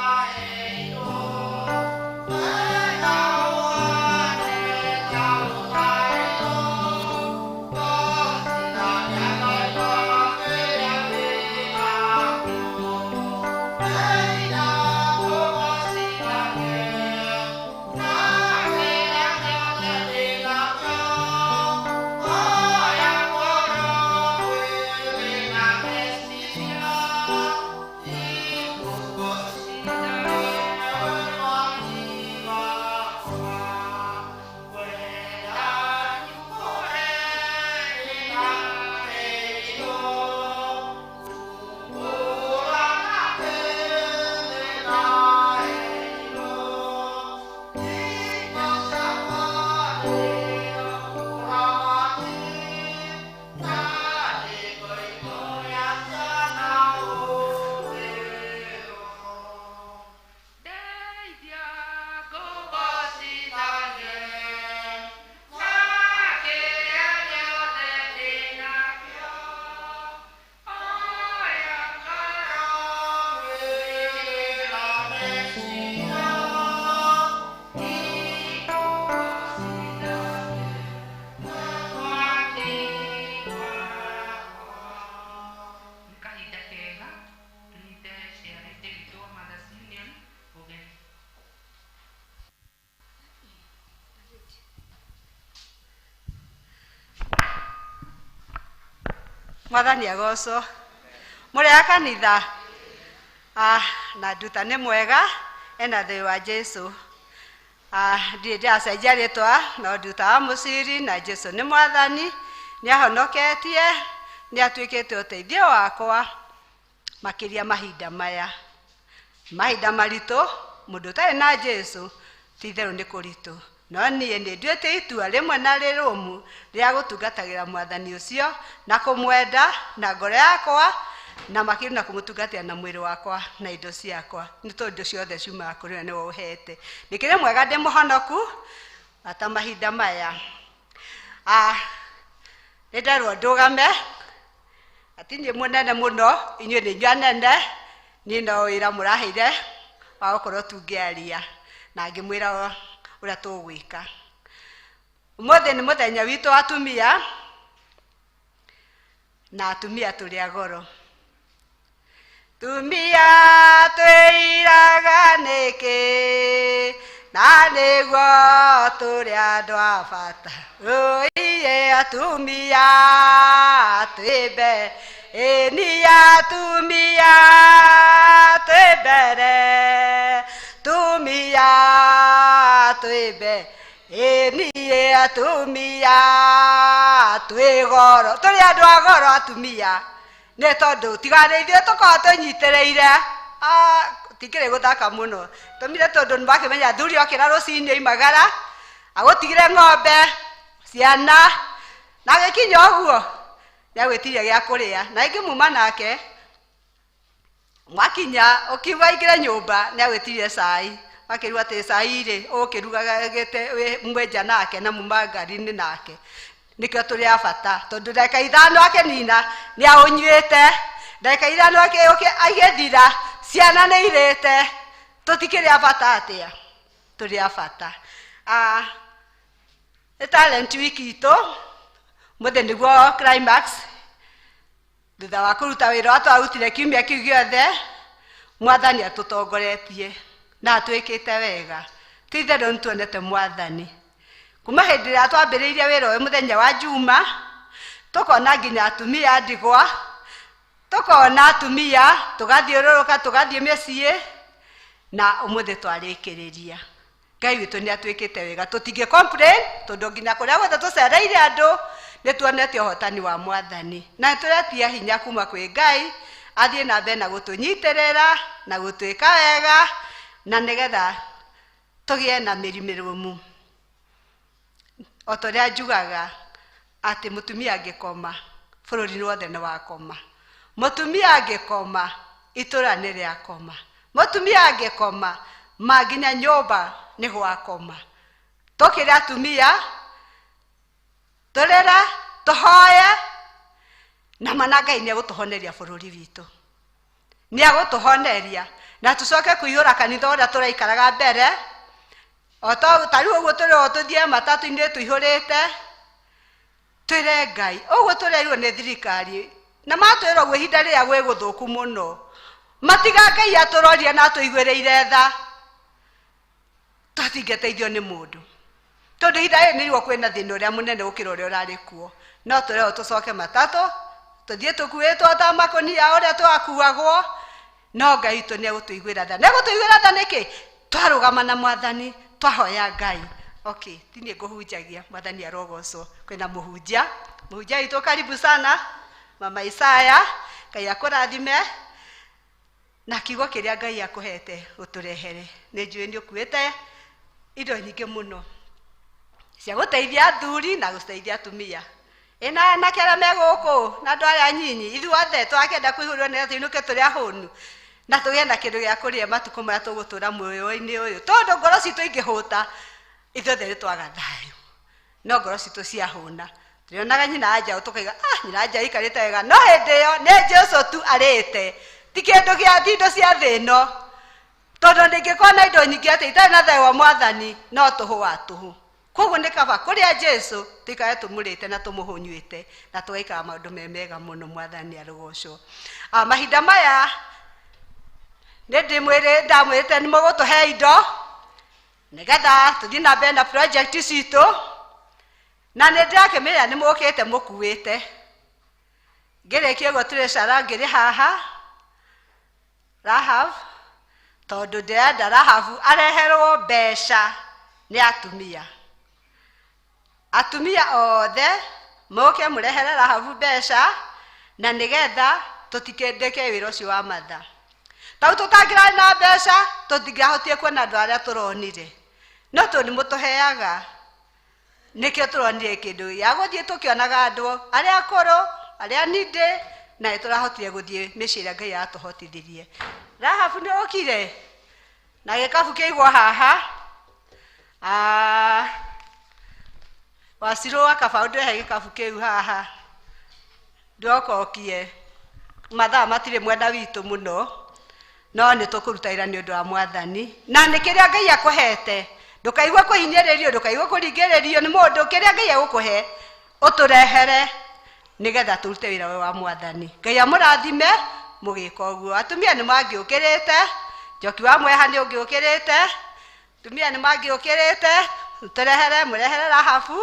Mwathani agocwo. Mũrĩ a kanitha? Ah, na nduta nĩ mwega ena thayũ wa Jesu. Ah, ndirĩ ndĩracenjia rĩtwa no nduta wa mũciri na Jesu nĩ mwathani, nĩ ahonoketie, nĩ atuĩkĩte ũteithio wakwa makĩria mahinda maya. Mahinda maritũ, mũndũ ũtarĩ na Jesu ti itherũ nĩ kũritũ. No niĩ nĩ nduĩte itua rĩmwe na rĩrũmu rĩa gũtungatagĩra mwathani ũcio na kũmwenda na ngoro yakwa na makĩria na kũmũtungatĩra na mwĩrĩ wakwa na indo ciakwa, nĩ tondũ indo ciothe ciumaga kũrĩ we, nĩwe ũhete. Ndĩkĩrĩ mwega ndĩ mũhonoku ata mahinda maya. Ah, nĩ nderwo ndũgame, ati niĩ mũnene mũno, inyuĩ nĩ inyuĩ anene, niĩ no wĩra mũraheire wa gũkorwo tu ngĩaria na ngĩmwĩra ũrĩa tũgwĩka. Ũmũthĩ nĩ mũthenya witũ wa atumia, na atumia tũrĩ a goro. Tumia twĩiraga nĩkĩ, na nĩguo tũrĩ andũ a bata. Ũiye atumia twĩ mbere, ĩni atumia twĩ mbere, tumia twĩ mbere, ĩni atumia twĩ goro, tũrĩ andũ a goro atumia. Nĩ tondũ tiga nĩ ithuĩ tũkoragwo twĩnyitĩrĩire, ah, tikĩrĩ gũthaka mũno. Tũmire tondũ nĩ makĩmenya athuri okĩra rũcinĩ oimagara, agũtigire ng'ombe, ciana, na agĩkinya ũguo, nĩ agwĩtirie gĩa kũrĩa. Na ingĩ muma nake, mwakinya ũkiuga aingĩre nyũmba, nĩ agwĩtirie cai. Akĩrwo atĩ cai rĩ, ũgũkĩrugaga mwĩ nja nake na muma ngari-inĩ nake. Nĩkĩo tũrĩ a bata, tondũ ndagĩka ithano akĩnina nĩ aũnyuĩte, ndagĩka ithano agĩthira ciana nĩ irĩte, tũtikĩrĩ a bata atĩa? Tũrĩ a bata. Ah, nĩ talent week itũ, mũthĩ nĩguo climax. Thutha wa kũruta wĩra ũrĩa twarutire kiumia kĩu gĩothe, mwathani atũtongoretie na atwĩkĩte wega. Ti itherũ nĩ tuonete mwathani. Kuma hĩndĩ ĩrĩa twambĩrĩirie wĩra ũyũ mũthenya wa Juma, tũkona nginya atumia a ndigwa, tũkona atumia, tũgathiũrũrũka, tũgathiĩ mĩciĩ, na ũmũthĩ twarĩkĩrĩria. Ngai witũ nĩ atwĩkĩte wega, tũtingĩ complain, tondũ nginya kũrĩa guothe tũcereire andũ, nĩ tuonete ũhotani wa mwathani. Na nĩ tũretia hinya kuma kwĩ Ngai, athiĩ na mbere na gũtũnyitĩrĩra, na gũtwĩka wega, na nĩgetha tũgĩe na mĩri mĩrũmu. O ta ũrĩa njugaga atĩ mũtumia angĩkoma, bũrũri wothe nĩ wakoma. Mũtumia angĩkoma, itũra nĩ rĩakoma. Mũtumia angĩkoma, ma nginya nyũmba nĩ gwakoma. Tũkĩre atumia, tũrĩre, tũhoye, na mana Ngai nĩ egũtũhoneria bũrũri witũ. Nĩ egũtũhoneria, na tũcoke kũihũra kanitha ũrĩa tũraikaraga mbere, o ta rĩu ũguo tũrĩ o tũthiĩ matatũ-inĩ tũihũrĩte, twĩre Ngai, ũguo tũrerirwo nĩ thirikari, na matwĩra ũguo ihinda rĩrĩa gwĩ gũthũku mũno, matiga Ngai atũrorie na atũiguĩrĩire tha, tũtingĩteithio nĩ mũndũ. Tondũ ihinda rĩrĩ nĩrĩo kwĩna thĩna ũrĩa mũnene gũkĩra ũrĩa ũrarĩ kuo. No tũrerwo tũcoke matatũ, tũthiĩ tũkuĩtwo ta makũnia ũrĩa twakuagwo, no Ngai witũ nĩ egũtũiguĩra tha. Nĩ egũtũiguĩra tha nĩkĩ? Twarũgama na mwathani, twahoya Ngai. Okay, ti niĩ ngũhunjagia, mwathani arogocwo. Kwĩna mũhunjia, mũhunjia witũ karibu sana, Mama Isaya, Ngai akũrathime. Na kiugo kĩrĩa Ngai akũhete ũtũrehere. Nĩ njũĩ nĩ ũkuĩte indo nyingĩ mũno cia gũteithia athuri na gũteithia atumia. Ĩ na anake arĩa me gũkũ na andũ aya anyinyi, ithuothe tũrakĩenda kũihũrwo nĩ tũinũke tũrĩ ahũnu na tũgĩe na kĩndũ gĩa kũrĩa matukũ marĩa tũgũtũra muoyo-inĩ ũyũ, tondũ ngoro citũ ingĩhũta ithuothe nĩ twaga thayũ. No ngoro citũ ciahũna, tũrĩonaga nyina wa njaũ tũkaiga, ah, nyina wa njaũ aikarĩte wega, no hĩndĩ ĩyo nĩ Jesu tu arĩte, ti kĩndũ gĩa ti indo cia thĩ ĩno. Tondũ ndingĩkorwo na indo nyingĩ atĩ itarĩ na thayũ wa mwathani, no tũhũ wa tũhũ. Koguo nĩ kaba kũrĩa Jesu tũikare tũmũrĩte na tũmũhũnyuĩte na tũgaikara maũndũ me mega mũno. Mwathani arogocwo. Ah, mahinda maya nĩ ndĩmwĩrĩ ndamwĩrĩte nĩ mũgũtũhe indo nĩgetha tũthiĩ na mbere na project citũ, na nĩ ndĩrakĩmenya nĩ mũkĩte mũkuĩte. Ngĩrĩkia ũguo tũrĩcara ngĩrĩ haha Rahab, tondũ ndĩrenda Rahabu areherwo mbeca nĩ atumia. Atumia othe moke mũrehere Rahabu mbeca na nĩgetha tũtikĩndĩke wĩra ũcio wa matha. Tau tũtangĩrarĩ na mbeca tũtingĩahotire kuona andũ arĩa tũronire, no tondũ nĩ mũtũheaga nĩkĩo tũronire kĩndũ gĩa gũthiĩ tũkĩonaga andũ arĩa akũrũ, arĩa nindĩ, na nĩ tũrahotire gũthiĩ mĩciĩ ĩrĩa Ngai atũhotithirie. Rahabu nĩ okire na gĩkabu kĩigwo haha. Wacirũ wa kabaũ ndĩrehe gĩkabu kĩu haha, ndĩrokokie. Mathaa matirĩ mwena witũ mũno, no nĩ tũkũruta wĩra nĩ ũndũ wa Mwathani, na nĩ kĩrĩa Ngai akũhete. Ndũkaigue kũhinyĩrĩrio, ndũkaigue kũringĩrĩrio nĩ mũndũ. Kĩrĩa Ngai egũkũhe ũtũrehere nĩgetha tũrute wĩra ũyũ wa Mwathani. Ngai amũrathime mũgĩka ũguo. Atumia nĩ mangĩũkĩrĩte, Njoki wa Mweha nĩ ũngĩũkĩrĩte, atumia nĩ mangĩũkĩrĩte, tũrehere, mũrehere Rahabu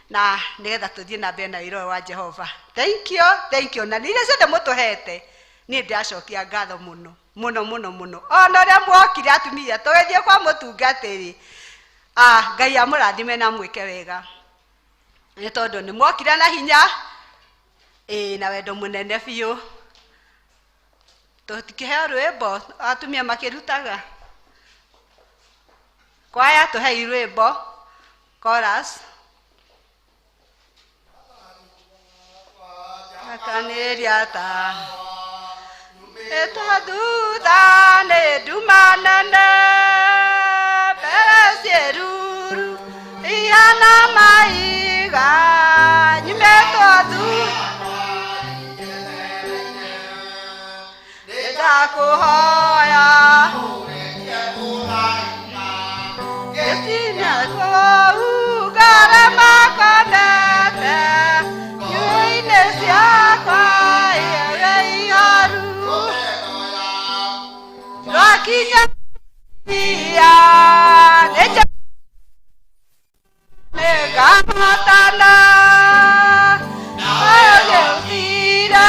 na nĩgetha tũthiĩ na mbere na wĩra ũyũ wa Jehova. Thank you, thank you. Na nĩ iria ciothe mũtũhete, niĩ ndĩracokia ngatho mũno mũno mũno mũno. Ona ũrĩa mwokire atumia tũgĩthiĩ kwa mũtungatĩri, Ngai amũrathime na amwĩke wega, nĩ tondũ nĩ mwokire na hinya ĩĩ na wendo mũnene biũ. Tũtikĩheo rwĩmbo atumia makĩrutaga kwaya, tũhei rwĩmbo chorus. Akanĩria ta ĩtwo thutha nĩ nduma nene, mbere ciĩruru ihana maiga, nyumĩtwo thutha nĩndakũhoya gĩtina kũu ngarama komete nyuinĩ ciakwa ĩwe ihoru rwakinya ia nĩngahotana agĩũthire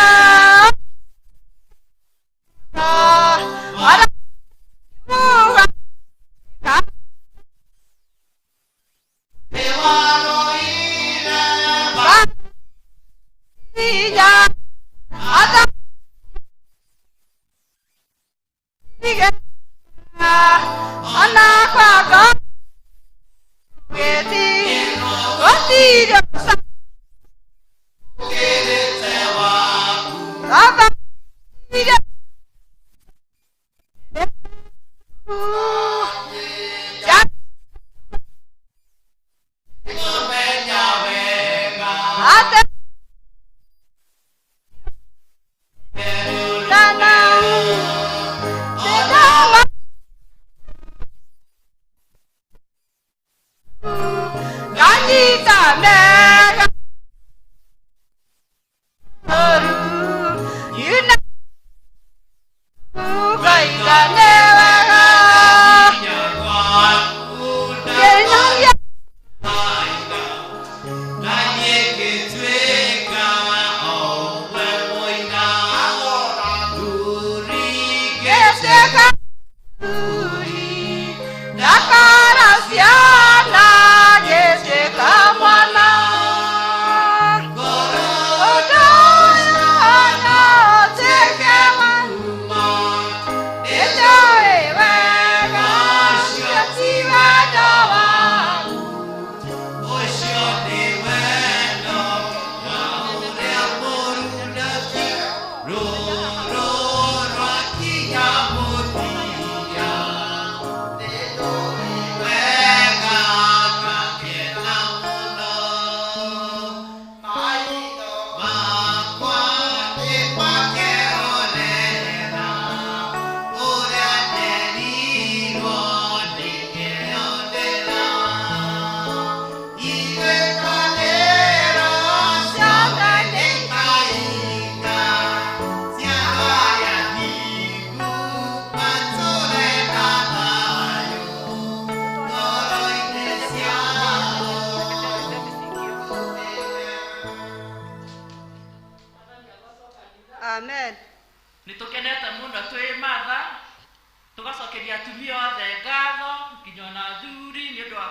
Tũracokeria atumia othe ngatho nginya ona athuri nĩ ũndũ wa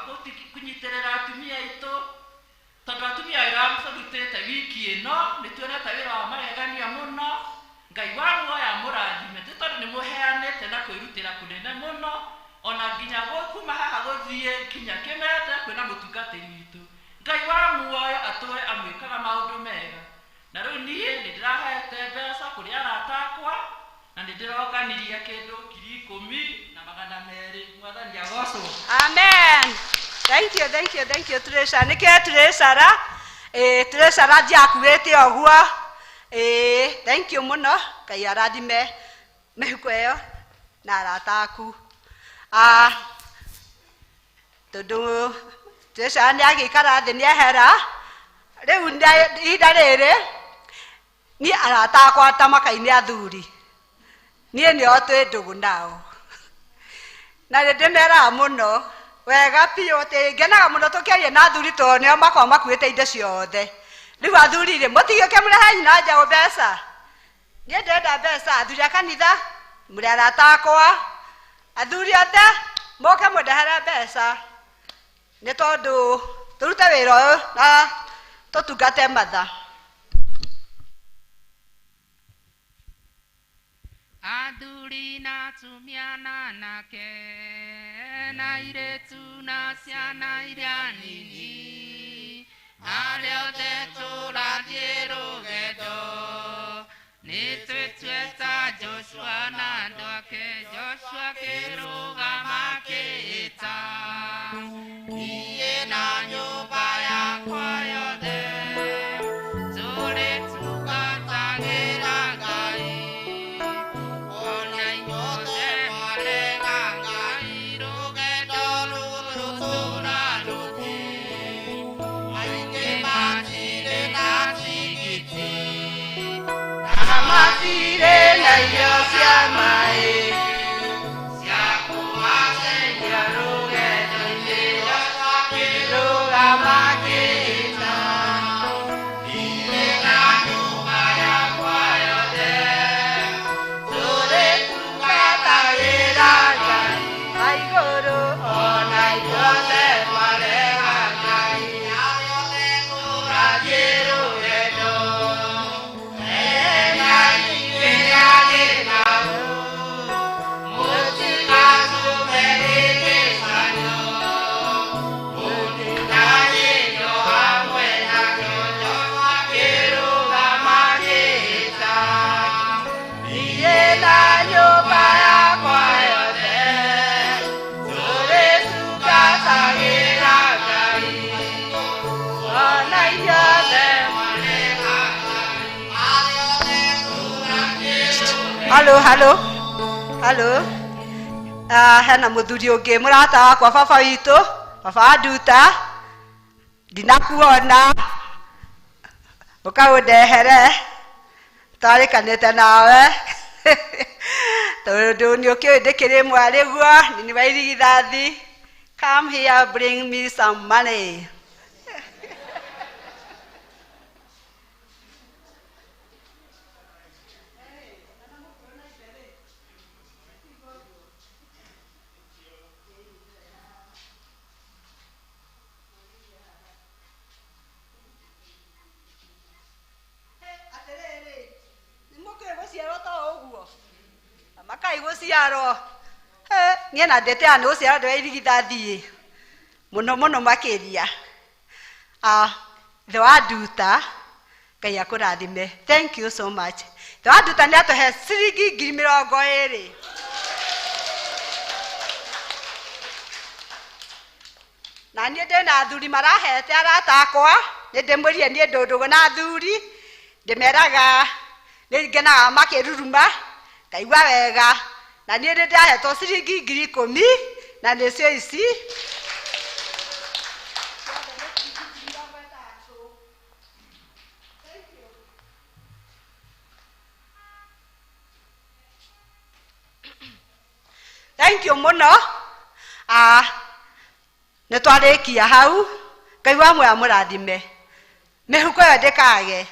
kũnyitĩrĩra atumia aitũ, tondũ atumia wĩra mũrutĩte wiki ĩno nĩ tuonete wĩra wa magegania mũno. Ngai wa muoyo amũrathime, tĩ tondũ nĩ mũheanĩte na kwĩrutĩra kũnene mũno, ona nginya kuma haha gũthiĩ nginya Kĩmende kwĩna mũtungatĩri witũ. Ngai wa muoyo atũe amwĩkaga maũndũ mega. Na rĩu niĩ nĩ ndĩrahete mbeca kũrĩ arata akwa, na nĩ ndĩronganirie kĩndũ 10,200. Mwathani agocwo. Amen. Thank you, thank you, thank you, Tresha. Nĩkĩo Tresara, Tresara ndiakuĩte ũguo. Thank you mũno. Ngai arathime mĩhuko ĩyo na arata aku. Tondũ Tresara nĩ agĩikara thĩ nĩ ehera. Rĩu ihinda rĩrĩ niĩ arata akwa ta makai-inĩ athuri, niĩ nĩo twĩ ndũgũ nao, na nĩ ndĩmeraga mũno wega biũ atĩ ngenaga mũno tũkĩaria na athuri, tondũ nĩo makoragwo makuĩte indo ciothe. Rĩu athuri rĩ, mũtigĩũke mũrehe nyina njaũ mbeca. Niĩ ndĩrenda mbeca. Athuri a kanitha, mũrĩ arata akwa, athuri othe moke mũndehere mbeca, nĩ tondũ tũrute wĩra ũyũ na tũtungate matha. Athuri na atumia na anake na airĩtu na ciana iria nini, arĩa othe tũrathiĩ rũgendo, nĩ twĩtue ta Joshua na andũ ake. Joshua akĩrũgama akĩĩta, "Niĩ na nyũmba yakwa yothe tũrĩtungatagĩra Ngai." Ona inyuothe mwarega Ngai, rũgendo rũrũ tũrarũthiĩ, aingĩ matirĩ na tigiti na matirĩ na irio cia maĩ cia kũmateithia rũgendo-inĩ. Akĩrũgama akĩĩta, "Niĩ na nyũmba yakwa yothe tũrĩtungatagĩra Ngai Aigũrũ. Ona ithuothe twarega Ngai, tũrathiĩ rũgendo, Ngai kĩrĩa mũtigatũme rĩgĩcanio, mũtiganĩrio hamwe nakĩo." Akĩrũgama akĩĩta, "Niĩ na nyũmba yakwa yothe tũrĩtungatagĩra Ngai." Ona inyuothe mwarega. Halo, halo, halo. Hena mũthuri ũngĩ, mũrata wakwa, baba witũ, baba wa Nduta, ndinakuona, ũkaũndehere twarĩkanĩte nawe, tondũ nĩ ũkĩũĩ ndĩkĩrĩ mwarĩguo nĩ wa irigithathi. Come here, bring me some money. Atĩrĩrĩ, nĩ mũkĩũĩ gũciarwo to ũguo makai gũciarwo. Niĩ na ndĩtĩaga nĩ gũciarwo ndĩ wa irigithathi mũno mũno makĩria. Ithe wa Nduta, Ngai akũrathime. Thank you so much. Ithe wa Nduta nĩ atũhe ciringi 20,000. Na niĩ ndĩna athuri marahete, arata akwa, nĩ ndĩmwĩrire niĩ ndũndũgũ na athuri, ndĩmeraga nĩ ngenaga makĩruruma, ngaigua wega. Na niĩ nĩ ndahetwo ciringi 10,000, na nĩcio ici. Ciothe nĩ ciringi 30,000. Thank you. Thank you mũno. Nĩ twarĩkia hau. Ngai wa muoyo amũrathime, mĩhuko ĩyo ndĩkage,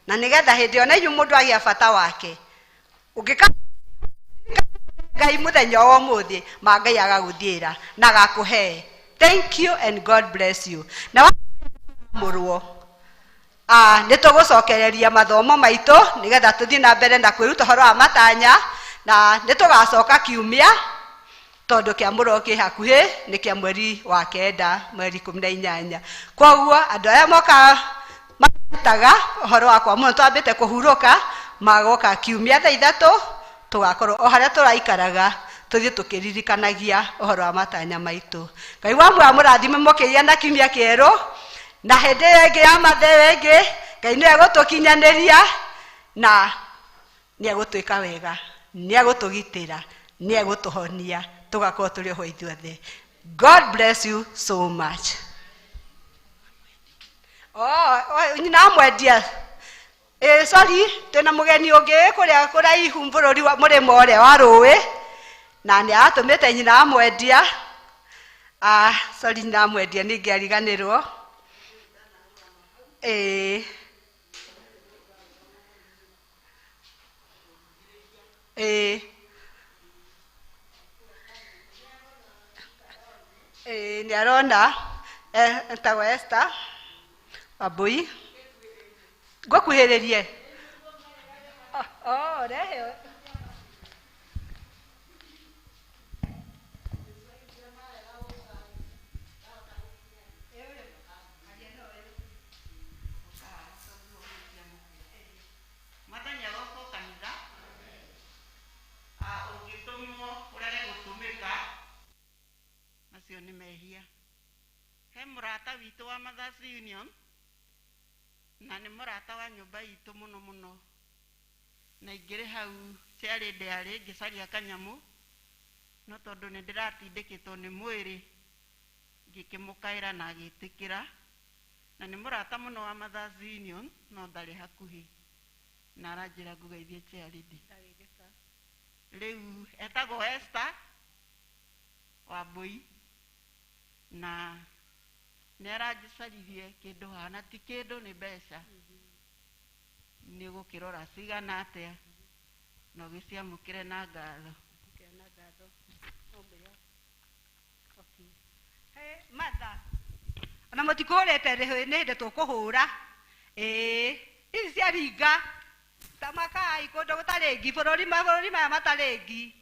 na nĩgetha hĩndĩ ĩyo na inyuĩ mũndũ agĩa bata wake ũngĩka. Ngai mũthenya wa ũmũthĩ, ma Ngai agagũthiĩra na agakũhe. Thank you and God bless you. Na mũrwo nĩ tũgũcokereria mathomo maitũ nĩgetha tũthiĩ na mbere na kwĩruta ũhoro wa matanya, na nĩ tũgacoka kiumia tondũ kĩamũro kĩ hakuhĩ, nĩ kĩa mweri wa 9, mweri 18. Koguo andũ arĩa moka marutaga ũhoro wa kwamũrwo twambĩte kũhurũka, magoka kiumia thaa 3, tũgakorwo o harĩa tũraikaraga tũthiĩ tũkĩririkanagia ũhoro wa matanya maitũ. Ngai wa muoyo amũrathime mũkĩgĩa na kiumia kĩerũ, na hĩndĩ ĩyo ĩngĩ ya matheo ĩngĩ Ngai nĩwe egũtũkinyanĩria na nĩ egũtwĩka wega, nĩ egũtũgitĩra, nĩ egũtũhonia, tũgakorwo tũrĩ oho ithuothe. God bless you so much. Oh, nyina amwendia. Sorry, twĩna mũgeni ũngĩ kũrĩa kũraihu bũrũri wa mũrĩmo ũrĩa wa rũĩ, na nĩ aratũmĩte nyina amwendia. Sorry, nyina amwendia ningĩ ariganĩrwo. Nĩ arona, etagwo Esther Wambui. Ngũkuhĩrĩrie. Oh, rehe. Mwathani agocwo kanitha. Ũngĩtũmwo ũrege gũtũmĩka, macio nĩ mehia. He mũrata witũ wa Mothers Union, na nĩ mũrata wa nyũmba itũ mũno mũno, na ingĩrĩ hau ciarĩ ndĩarĩ ngĩcaria kanyamũ, no tondũ nĩ ndĩratindĩkĩtwo nĩ mwĩrĩ ngĩkĩmũkaĩra na agĩtĩkĩra, na nĩ mũrata mũno wa Mothers Union, no ndarĩ hakuhĩ, na aranjĩra ngũgeithie chairlady. Rĩu etagwo Esther Wambui, na nĩ aranjicaririe kĩndũ haha, na ti kĩndũ, nĩ mbeca. Nĩ ũgũkĩrora cigana atĩa na ũgĩciamũkĩre na ngatho. Mother, ona mũtikũhũrĩte nĩ hĩndĩ tũkũhũra. Ici cia ringa ta makai kũndũ gũtarĩ ngi, mabũrũri maya matarĩ ngi,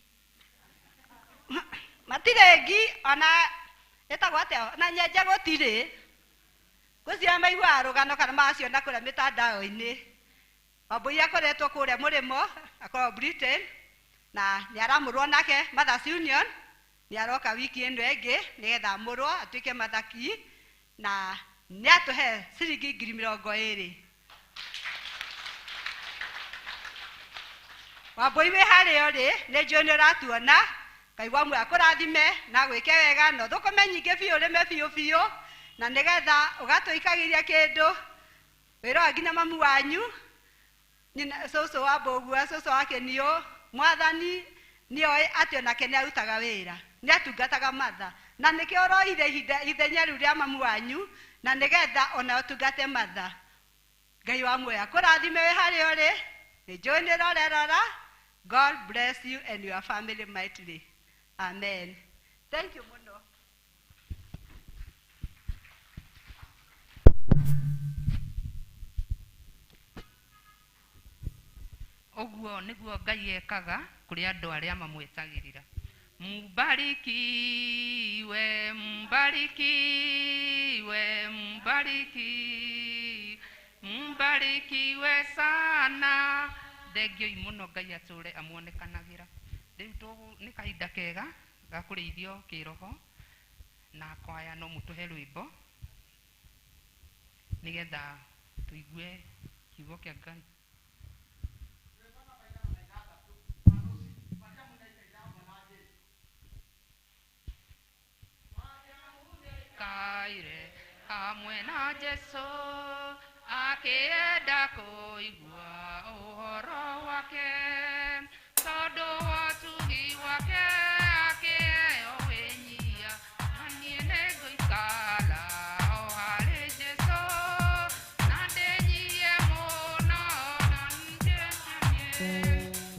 matirĩ ngi, ona ĩtagwo atĩa, ona nyenje gũtirĩ. Ngwĩciria maiguaga rũgano kana magaciona kũrĩa mĩtandao-inĩ. Wambui akoretwo kũrĩa mũrĩmo, akoragwo Britain, na nĩ aramũrwo nake Mothers Union, nĩ aroka wiki ĩno ĩngĩ nĩgetha amũrwo atuĩke mathaki, na nĩ atũhe ciringi 20,000. Wambui wĩ harĩa ũrĩ, nĩ njũĩ nĩ ũratuona. Ngai wa muoyo akũrathime na agwĩke wega, na ũthũkũme nyingĩ biũ, ũrĩme biũ biũ, na nĩgetha ũgatũikagĩria kĩndũ wĩra wa nginya mamu wanyu, nyina cũcũ wa Mbũgua, cũcũ wa Kĩniũ. Mwathani nĩoĩ atĩ onake nĩarutaga wĩra, nĩatungataga Mother, na nĩkĩo ũroire ithenya rĩu rĩa mamu wanyu, na nĩgetha ona ũtungate Mother. Ngai wa muoyo akũrathime wĩ harĩa ũrĩ, nĩ njũĩ nĩ ũrorerora. God bless you and your family mightily. Amen. Thank you mũno. Ũguo nĩguo Ngai ekaga kũrĩ andũ arĩa mamwetagĩrĩra. Mbarikiwe, mbarikiwe, mbariki, mbarikiwe sana. Thengioi mũno, Ngai atũre amuonekanagĩra. Rĩu nĩ kahinda kega ga kũrĩithio kĩroho, na kwaya no mũtũhe rwĩmbo nĩgetha tũigue kiugo kĩa Ngai. Kaire hamwe na Jesu akĩenda kũigua ũhoro wake, tondũ wa ũtugi wake akĩheo wĩnyihia, na niĩ nĩngũikara o harĩ Jesu, na ndĩnyihie mũno, na ndĩtanie.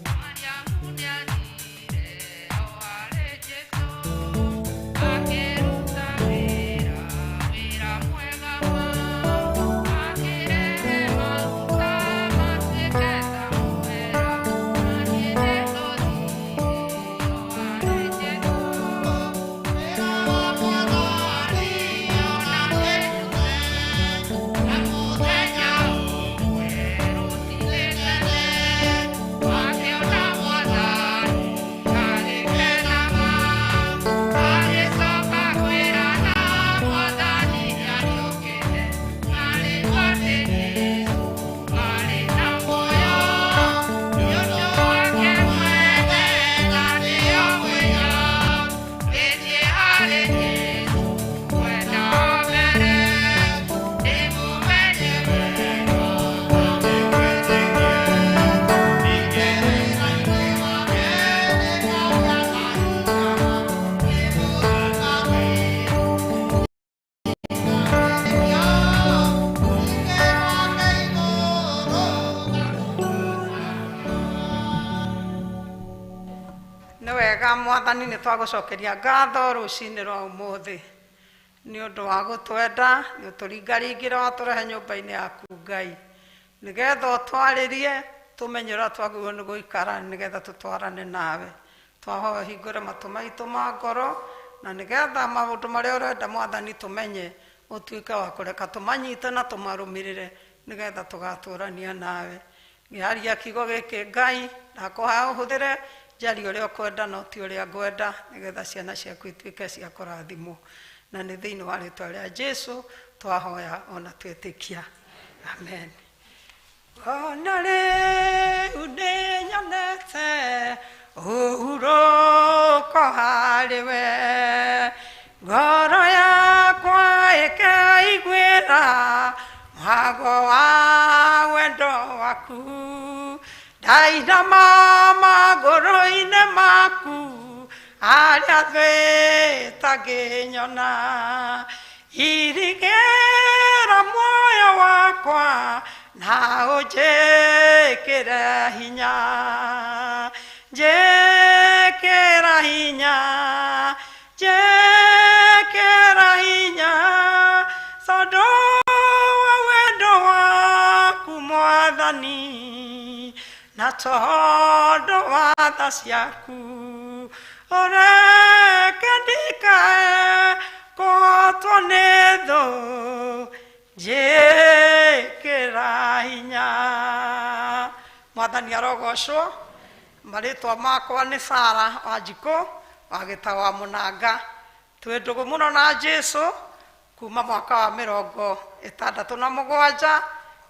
Mariamu nĩathire Wega mwathani nĩ twagũcokeria ngatho rũcinĩ rwa ũmũthĩ nĩ ũndũ wa gũtwenda nĩ ũtũringaringĩra watũrehe nyũmba-inĩ yaku Ngai nĩgetha ũtwarĩrie tũmenye ũrĩa twagĩrĩirwo nĩ gũikara nĩgetha tũtwarane nawe. Twahoya ũhingũre matũ maitũ ma ngoro na nĩgetha maũndũ marĩa ũrenda mwathani tũmenye ũtuĩke wa kũreka tũmanyite na tũmarũmĩrĩre nĩgetha tũgatũrania nawe. Ngĩaria kiugo gĩkĩ Ngai ndakũhoya ũhũthĩre njarie ũrĩa ũkwenda no ti ũrĩa ngwenda nĩgetha ciana ciaku ituĩke cia kũrathimwo na nĩ thĩinĩ wa rĩtwa rĩa Jesu twahoya ona twĩtĩkia, amen. Ona rĩu nĩnyonete ũhurũko harĩ we, ngoro yakwa ĩkaiguĩra mwago wa wendo waku, ndainama magũrũ-inĩ maku arĩa thwĩtangĩnyona, irigĩra muoyo wakwa na ũnjĩkĩre hinya, njĩkĩra hinya, njĩkĩra hinya, tondũ wa wendo waku mwathani na tondũ wa tha ciaku ũreke ndikae kũhotwo nĩ thũ, njĩkĩra hinya. Mwathani arogocwo. Marĩtwa makwa nĩ Sara Wanjikũ wa gĩta wa Mũnanga. Twĩ ndũgũ mũno na Jesu kuma mwaka wa 67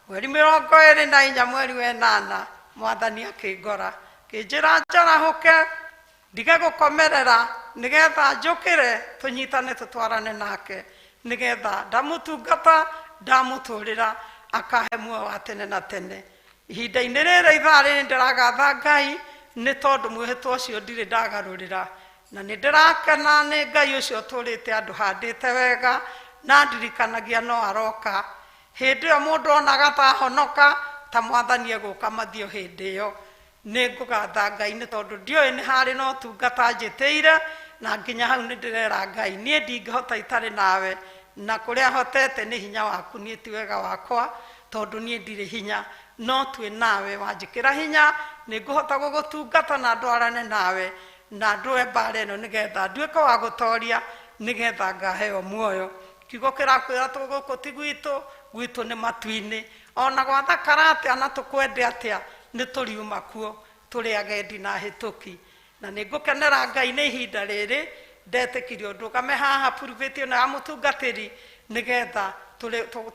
mweri 24 mweri wa 8 mwathani akĩngora kĩnjĩra njarahũke ndige gũkomerera nĩgetha njũkĩre tũnyitane tũtwarane nake nĩgetha ndamũtungata ndamũtũrĩra akahe muoyo wa tene na tene. Ihinda-inĩ rĩrĩ ithaa rĩrĩ ndĩragatha Ngai nĩ tondũ mwĩhĩtwa ũcio ndirĩ ndagarũrĩra na nĩ ndĩrakena nĩ Ngai ũcio ũtũrĩte andũ handĩte wega na ndirikanagia no aroka. Hĩndĩ ĩyo mũndũ onaga ta ahonoka ta mwathani egũka mathio hĩndĩ ĩyo. Nĩ ngũgatha Ngai nĩ tondũ ndiũĩ nĩ harĩ na ũtungata njĩtĩire na nginya hau nĩ ndĩrera Ngai niĩ ndingĩhota itarĩ nawe na kũrĩa hotete nĩ hinya waku niĩ ti wega wakwa tondũ niĩ ndirĩ hinya no twĩ nawe wanjĩkĩra hinya nĩ ngũhota gũgũtungata na ndwarane nawe na ndũe mbara ĩno nĩgetha nduĩke wa gũtoria nĩgetha ngaheo muoyo. Kiugo kĩrakwĩra tũgũkũ ti gwitũ, gwitũ nĩ matu-inĩ. Ona gwathakara atĩa na tũkwende atĩa nĩ tũriuma kuo tũrĩ agendi na ahĩtũki. Na nĩ ngũkenera Ngai nĩ ihinda rĩrĩ ndetĩkirio ndũgame haha pulpit ĩno ya mũtungatĩri nĩgetha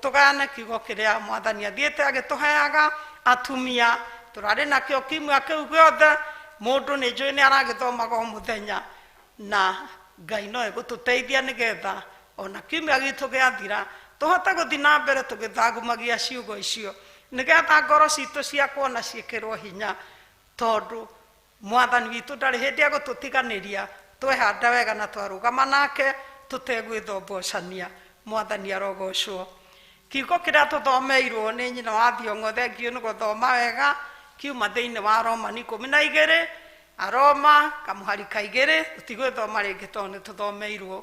tũgayane kiugo kĩrĩa mwathani athiĩte agĩtũheaga atumia. Tũrarĩ nakĩo kiumia kĩu gĩothe mũndũ nĩ njũĩ nĩ aragĩthomaga o mũthenya na Ngai no egũtũteithia nĩgetha ona kiumia gitũ gĩathira tũhote gũthiĩ na mbere tũgĩthagumagia ciugo icio nĩgetha ngoro citũ ciakwo na ciĩkĩrwo hinya tondũ mwathani witũ ndarĩ hĩndĩ egũtũtiganĩria twehanda wega na twarũgama nake tũtegwĩthombocania. Mwathani arogocwo. Kiugo kĩrĩa tũthomeirwo nĩ nyina wa Thiong'o, thengiũ nĩ gũthoma wega, kiuma thĩinĩ wa Romani 12 Aroma kamũhari ka 2 tũtigwĩthoma rĩngĩ tondũ nĩ tũthomeirwo.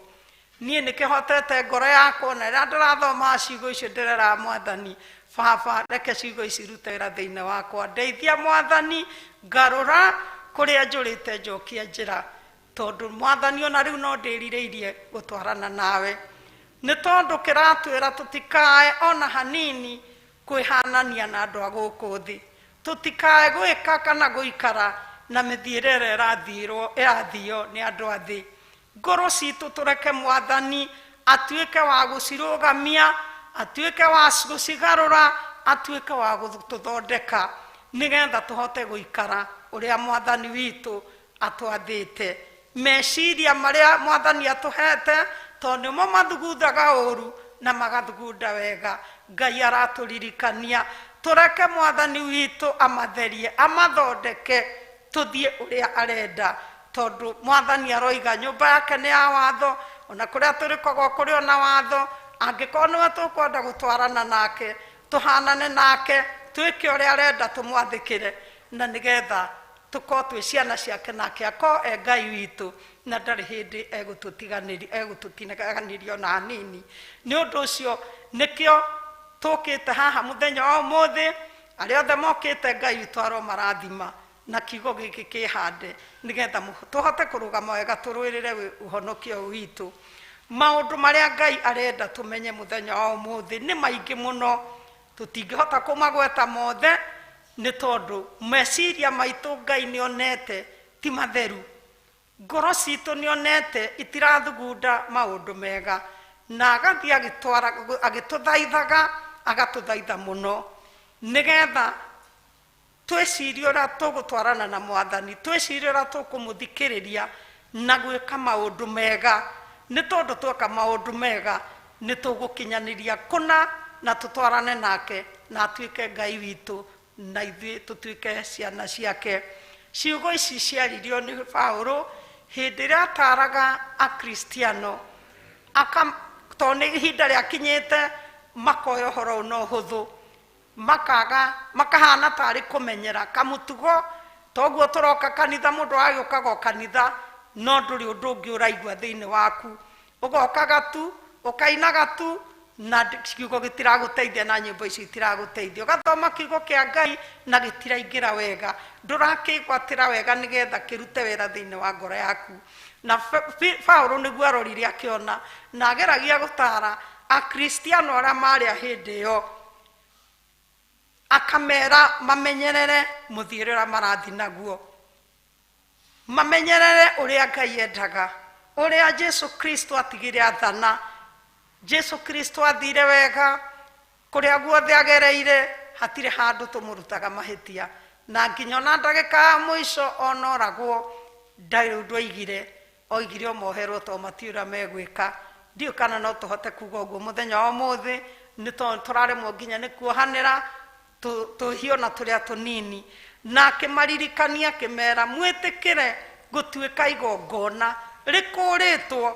Niĩ nĩkĩhotete ngoro yakwa na rĩrĩa ndĩrathoma ciugo icio ndĩrera mwathani baba reke ciugo ici irute wĩra thĩinĩ wakwa, ndeithia mwathani ngarũra kũrĩa njũrĩte njokia njĩra tondũ mwathani ona rĩu no ndĩrirĩirie gũtwarana nawe nĩ tondũ kĩratwĩra tũtikae ona hanini kwĩhanania na andũ a gũkũ thĩ, tũtikae gwĩka kana gũikara na mĩthiĩre ĩrĩa ĩrathio nĩ andũ a thĩ. Ngoro citũ tũreke mwathani atuĩke wa gũcirũgamia, atuĩke wa gũcigarũra, atuĩke wa gũtũthondeka nĩgetha tũhote gũikara ũrĩa mwathani witũ atwathĩte. Meciria marĩa mwathani atũhete tondũ nĩmo mathuguthaga ũru na magathugunda wega. Ngai aratũririkania tũreke mwathani witũ amatherie amathondeke tũthiĩ ũrĩa arenda tondũ mwathani aroiga nyũmba yake nĩ ya watho ona kũrĩa tũrĩkoragwo kũrĩ ona watho. Angĩkorwo nĩwe tũkwenda gũtwarana nake tũhanane nake twĩke ũrĩa arenda tũmwathĩkĩre na nĩgetha Tũkorwo twĩ ciana ciake nake akorwo e Ngai witũ, na ndarĩ hĩndĩ egũtũtiganĩria ona hanini. Nĩ ũndũ ũcio nĩkĩo tũkĩte haha mũthenya wa ũmũthĩ, arĩa othe mokĩte Ngai witũ aromarathima na kiugo gĩkĩ kĩhande, nĩgetha tũhote kũrũgama wega tũrũĩrĩre ũhonokio witũ. Maũndũ marĩa Ngai arenda tũmenye mũthenya wa ũmũthĩ nĩ maingĩ mũno, tũtingĩhota kũmagweta mothe, nĩ tondũ meciria maitũ Ngai nĩonete ti matheru, ngoro citũ nĩonete itirathugunda maũndũ mega, na agathiĩ agĩtũthaithaga, agatũthaitha mũno, nĩgetha twĩcirie ũrĩa tũgũtwarana na Mwathani, twĩcirie ũrĩa tũkũmũthikĩrĩria na gwĩka maũndũ mega, nĩ tondũ tweka maũndũ mega nĩ tũgũkinyanĩria kũna na tũtwarane nake na atuĩke Ngai witũ na ithuĩ tũtuĩke ciana ciake. Ciugo ici ciaririo nĩ Paũlũ hĩndĩ ĩrĩa ataraga Akristiano, tondũ nĩ ihinda rĩakinyĩte makoya ũhoro ũyũ na ũhũthũ, makaga makahana tarĩ kũmenyera kamũtugo. Toguo tũroka kanitha, mũndũ agĩũkaga o kanitha no ndũrĩ ũndũ ũngĩ ũraigua thĩinĩ waku, ũgokaga tu ũkainaga tu na kiugo gĩtiragũteithia, na nyĩmbo ici itiragũteithia, ũgathoma kiugo kĩa Ngai na gĩtiraingĩra wega, ndũrakĩgwatĩra wega nĩgetha kĩrute wĩra thĩinĩ wa ngoro yaku. Na Paũlũ nĩguo arorire akĩona, na ageragia gũtara Akristiano arĩa marĩ a hĩndĩ ĩyo, akamera mamenyerere mũthiĩre ũrĩa marathiĩ naguo, mamenyerere ũrĩa Ngai endaga, ũrĩa Jesu Kristo atigire athana. Jesu Kristo athire wega kũrĩa guothe agereire, hatirĩ handũ tũmũrutaga mahĩtia, na nginya ona ndagĩka ya mũico onoragwo ndarĩ ũndũ oigire, oigire o moherwo tondũ matiũĩ ũrĩa megwĩka. Ndiũĩ kana no tũhote kuga ũguo mũthenya wa ũmũthĩ, nĩ tondũ tũraremwo nginya nĩ kuohanĩra tũhio na tũrĩa tũnini. Na akĩmaririkania akĩmera mwĩtĩkĩre gũtuĩka igongona rĩkũrĩtwo,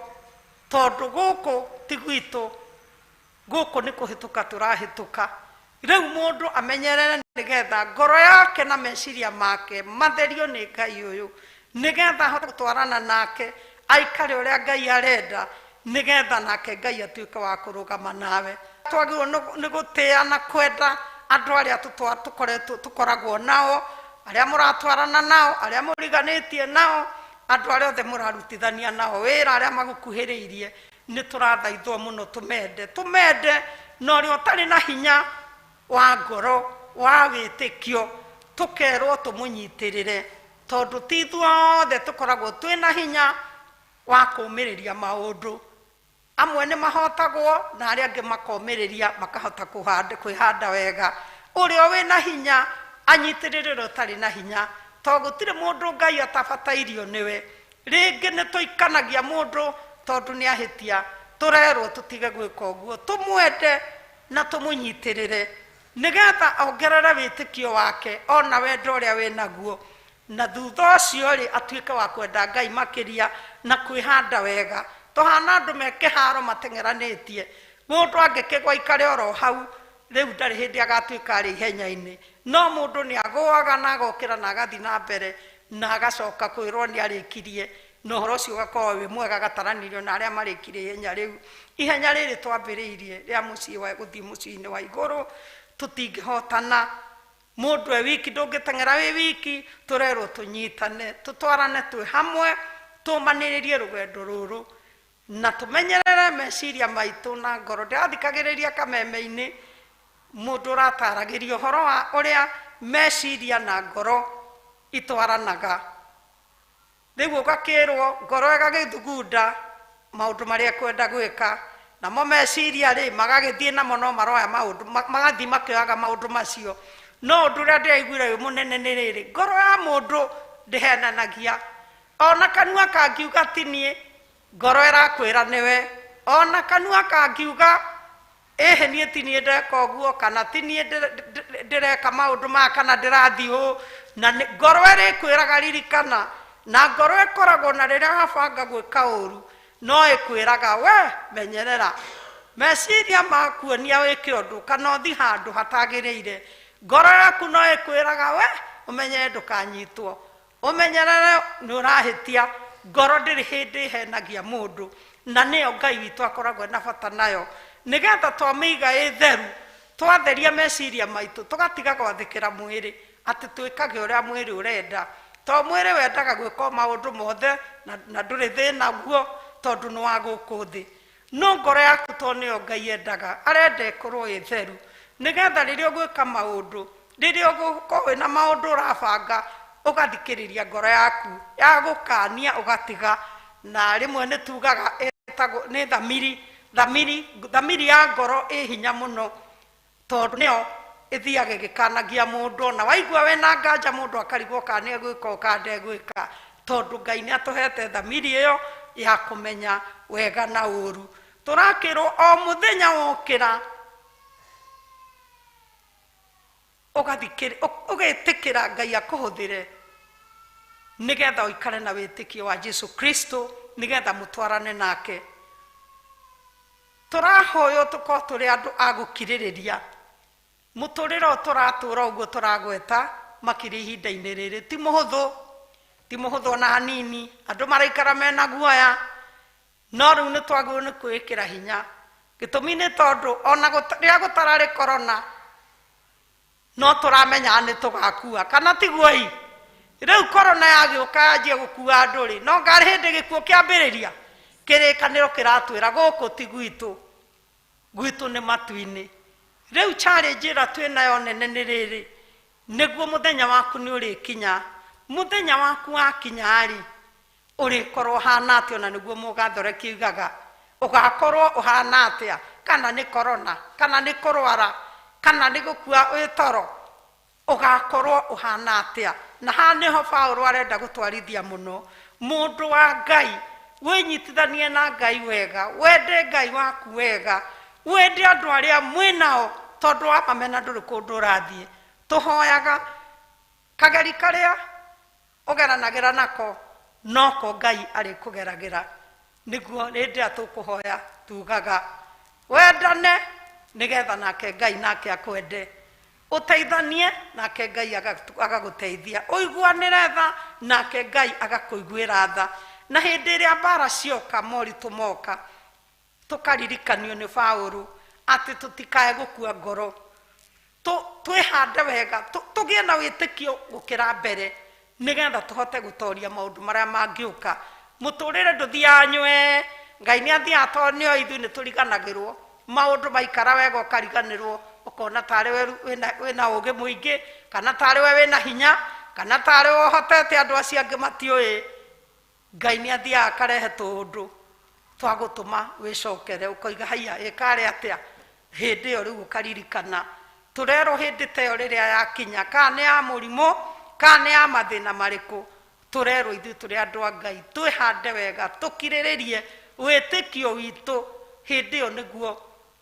tondũ gũkũ ti gwitũ, gũkũ nĩ kũhĩtũka tũrahĩtũka. Rĩu mũndũ amenyerere nĩgetha ngoro yake na meciria make matherio nĩ Ngai ũyũ, nĩgetha ahote gũtwarana nake aikare ũrĩa Ngai arenda, nĩgetha nake Ngai atuĩke wa kũrũgama nawe. Twagĩrĩirwo nĩ gũtĩa na kwenda andũ arĩa tũkoragwo nao, arĩa mũratwarana nao, arĩa mũriganĩtie nao, andũ arĩa othe mũrarutithania nao wĩra, arĩa magũkuhĩrĩirie, nĩ tũrathaithwo mũno tũmende, tũmende na ũrĩa ũtarĩ na hinya wa ngoro wa wĩtĩkio tũkerwo tũmũnyitĩrĩre, tondũ ti ithuothe tũkoragwo twĩna hinya wa kũũmĩrĩria maũndũ. Amwe nĩ mahotagwo na arĩa angĩ makomĩrĩria makahota kwĩhanda wega. Ũrĩa wĩna hinya anyitĩrĩre ũrĩa ũtarĩ na hinya, tondũ gũtirĩ mũndũ Ngai atabatairio nĩwe. Rĩngĩ nĩ tũikanagia mũndũ tondũ nĩ ahĩtia, tũrerwo tũtige gwĩka ũguo, tũmwende na tũmũnyitĩrĩre nĩgetha ongerere wĩtĩkio wake ona wendo ũrĩa wĩnaguo, na thutha ũcio rĩ atuĩke wa kwenda Ngai makĩria na kwĩhanda wega. Tũhana andũ me kĩharo mateng'eranĩtie, mũndũ angĩkĩgwa aikare oro hau, rĩu ndarĩ hĩndĩ agatuĩka arĩ ihenya-inĩ, no mũndũ nĩ agũaga na agokĩra na agathiĩ na mbere na agacoka kwĩrwo nĩ arĩkirie, na ũhoro ũcio ũgakorwo wĩ mwega agataranĩrio na arĩa marĩkirie ihenya rĩu. Ihenya rĩrĩ twambĩrĩirie rĩa mũciĩ wa gũthiĩ mũciĩ-inĩ wa igũrũ, tũtingĩhotana mũndũ e wiki, ndũngĩteng'era wĩ wiki, tũrerwo tũnyitane, tũtwarane twĩ hamwe, tũmanĩrĩrie rũgendo rũrũ na tũmenyerere meciria maitũ na ngoro. Ndĩrathikagĩrĩria kameme-inĩ mũndũ ũrataragĩria ũhoro wa ũrĩa meciria na ngoro itwaranaga. Rĩu ũgakĩrwo ngoro ĩgagĩthugunda maũndũ marĩa ĩkwenda gwĩka, namo meciria rĩ magagĩthiĩ namo, no maroya maũndũ magathiĩ makĩoyaga maũndũ macio. No ũndũ ũrĩa ndĩraiguire wĩ mũnene nĩ rĩrĩ, ngoro ya mũndũ ndĩhenanagia, ona kanua kangiuga ti niĩ, ngoro ĩrakwĩra nĩwe, ona kanua kangiuga ĩhĩ niĩ ti niĩ ndeka ũguo, kana ti niĩ ndĩreka maũndũ maya, kana ndĩrathiĩ ũũ, na ngoro ĩrĩkwĩraga ririkana. Na ngoro ĩkoragwo na rĩrĩa wabanga gwĩka ũru, no ĩkwĩraga we menyerera, meciria makuonia wĩke ũndũ kana ũthiĩ handũ hatagĩrĩire, ngoro yaku no ĩkwĩraga we ũmenyere ndũkanyitwo. Ũmenyerere nĩ ũrahĩtia. Ngoro ndĩrĩ hĩndĩ ĩhenagia mũndũ, na nĩyo Ngai witũ akoragwo na bata nayo, nĩgetha twamĩiga ĩ theru, twatheria meciria maitũ, tũgatiga gwathĩkĩra mwĩrĩ atĩ twĩkage ũrĩa mwĩrĩ ũrenda. To mwĩrĩ wendaga gwĩka maũndũ mothe na ndũrĩ thĩna guo tondũ nĩ wa gũkũ thĩ. No ngoro yaku to nĩyo Ngai endaga, arenda ĩkorwo ĩ theru, nĩgetha rĩrĩa ũgwĩka maũndũ, rĩrĩa ũgũkorwo wĩna maũndũ ũrabanga, ũgathikĩrĩria ngoro yaku yagũkania ũgatiga. Na rĩmwe nĩ tugaga ĩtagwo nĩ thamiri, thamiri, thamiri ya ngoro ĩ hinya mũno, tondũ nĩyo ĩthiaga ĩgĩkanagia mũndũ. Na waigua wĩna nganja mũndũ akarigwo kana nĩ egwĩka kana ndegwĩka, tondũ Ngai nĩ atũhete thamiri ĩyo ya kũmenya wega na ũru. Tũrakĩrwo o mũthenya wokĩra ũgetĩkĩra Ngai akũhũthĩre, nĩgetha ũikare na wĩtĩkio wa Jesu Kristo, nĩgetha mũtwarane nake. Tũrahoywo tũkorwo tũrĩ andũ a gũkirĩrĩria mũtũrĩre ũyũ tũratũra ũguo tũragweta makĩria ihinda-inĩ rĩrĩ. Ti mũhũthũ, ti mũhũthũ ona hanini. Andũ maraikara mena guoya, no rĩu nĩ twagĩrĩirwo nĩ kwĩĩkĩra hinya. Gĩtũmi nĩ tondũ ona rĩrĩa gũtararĩ korona no tũramenya nĩ tũgakua, kana tiguo ĩ? Rĩu korona yagĩũka yanjia gũkua andũ rĩ, no ngarĩ hĩndĩ gĩkuũ kĩambĩrĩria. Kĩrĩkanĩro kĩratwĩra gũkũ ti gwitũ, gwitũ nĩ matu-inĩ. Rĩu challenge ĩrĩa twĩnayo nene nĩ rĩrĩ, nĩguo mũthenya waku nĩ ũrĩkinya. Mũthenya waku wakinya rĩ, ũrĩkorwo ũhana atĩa? Ona nĩguo mũgathoreki oigaga ũgakorwo ũhana atĩa, kana nĩ korona, kana nĩ kũrwara, kana nĩ gũkua wĩ toro, ũgakorwo ũhana atĩa? Na haha nĩho Paũlũ arenda gũtwarithia mũno. Mũndũ wa Ngai, wĩnyitithanie na Ngai wega, wende Ngai waku wega, wende andũ arĩa mwĩnao, tondũ wamamena ndũrĩ kũndũ ũrathiĩ. Tũhoyaga kageri karĩa ũgeranagĩra nako noko Ngai arĩkũgeragĩra. Nĩguo rĩndĩ ĩrĩa tũkũhoya tugaga wendane, nĩgetha nake Ngai nake akwende, ũteithanie nake Ngai agagũteithia, ũiguanĩre tha nake Ngai agakũiguĩra tha. Na hĩndĩ ĩrĩa mbara cioka, moritũ moka, tũkaririkanio nĩ Paũlũ atĩ tũtikae gũkua ngoro, twĩhande wega, tũgĩe na wĩtĩkio gũkĩra mbere, nĩgetha tũhote gũtoria maũndũ marĩa mangĩũka. Mũtũrĩre ndũthiaga nywe, Ngai nĩ athiaga tondũ nĩoĩ ithuĩ nĩ tũriganagĩrwo. Maũndũ maikara wega ũkariganĩrwo, ũkona tarĩ we wĩna ũgĩ mũingĩ, kana tarĩ we wĩna hinya, kana tarĩ we ũhotete andũ acio angĩ matiũĩ. Ngai nĩ athiaga akarehe tũũndũ twa gũtũma wĩcokere, ũkoiga haiya ĩkarĩ atĩa. Hĩndĩ ĩyo rĩu ũkaririkana. Tũrerwo hĩndĩ ta ĩyo rĩrĩa yakinya, kana nĩ ya mũrimũ, kana nĩ ya mathĩna marĩkũ, tũrerwo ithuĩ tũrĩ andũ a Ngai twĩhande wega, tũkirĩrĩrie wĩtĩkio witũ. Hĩndĩ ĩyo nĩguo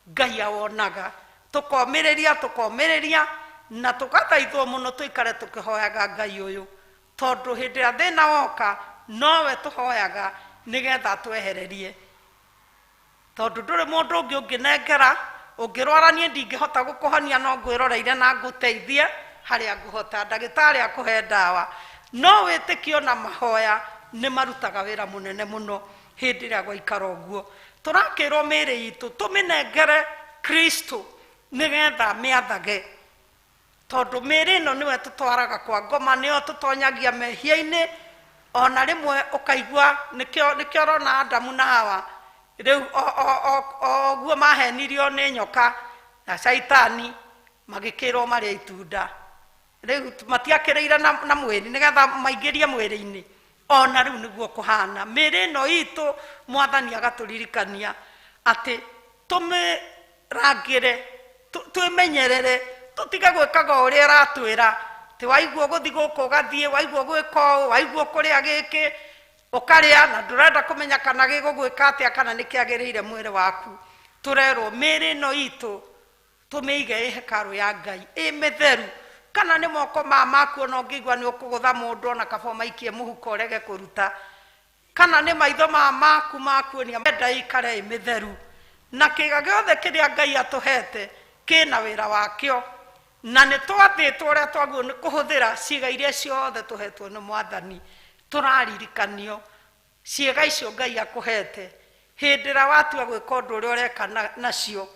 Ngai awonaga. Tũkomĩrĩria, tũkomĩrĩria, na tũgathaithwo mũno tũikare tũkĩhoyaga Ngai ũyũ, tondũ hĩndĩ ĩrĩa thĩna woka nowe tũhoyaga nĩgetha atwehererie. Tondũ ndũrĩ mũndũ ũngĩ ũngĩnengera, ũngĩrwara niĩ ndingĩhota gũkũhonia, no ngwĩroreire na ngũteithie harĩa ngũhota, ndagĩtarĩ akũhe ndawa. No wĩtĩkio na mahoya nĩ marutaga wĩra mũnene mũno hĩndĩ ĩrĩa gwaikara ũguo. Tũrakĩrwo mĩĩrĩ itũ tũmĩnengere Kristo nĩgetha mĩathage, tondũ mĩĩrĩ ĩno nĩwe tũtwaraga kwa ngoma, nĩyo tũtonyagia mehia-inĩ. Ona rĩmwe ũkaigua nĩkĩo ũrona Adamu na Hawa rĩu o ũguo mahenirio nĩ nyoka na Caitani, magĩkĩrwo marĩe itunda. Rĩu matiakĩrĩire na mwĩrĩ nĩgetha maingĩrie mwĩrĩ-inĩ. Ona rĩu nĩguo kũhana mĩĩrĩ ĩno itũ. Mwathani agatũririkania atĩ tũmĩrangĩre, twĩmenyerere, tũtige gwĩkaga ũrĩa ĩratwĩra. Atĩ waigua gũthiĩ gũkũ ũgathiĩ, waigua gwĩka ũũ, waigua kũrĩa gĩkĩ ũkarĩa, na ndũrenda kũmenya kana gĩgũgwĩka atĩa, kana nĩ kĩagĩrĩire mwĩrĩ waku. Tũrerwo mĩĩrĩ ĩno itũ tũmĩige ĩ hekarũ ya Ngai, ĩ mĩtheru. Kana nĩ moko ma maku, ona ũngĩigua nĩ ũkũgũtha mũndũ, ona kaba ũmaikie mũhuko ũrege kũruta. Kana nĩ maitho ma maku makuonia, enda ĩikare ĩ mĩtheru. Na kĩga gĩothe kĩrĩa Ngai atũhete kĩna wĩra wakĩo. Na nĩ twathĩtwo ũrĩa twagĩrĩirwo nĩ kũhũthĩra ciĩga iria ciothe tũhetwo nĩ Mwathani. Tũraririkanio ciĩga icio Ngai akũhete, hĩndĩ ĩrĩa watua gwĩka ũndũ ũrĩa ũreka nacio,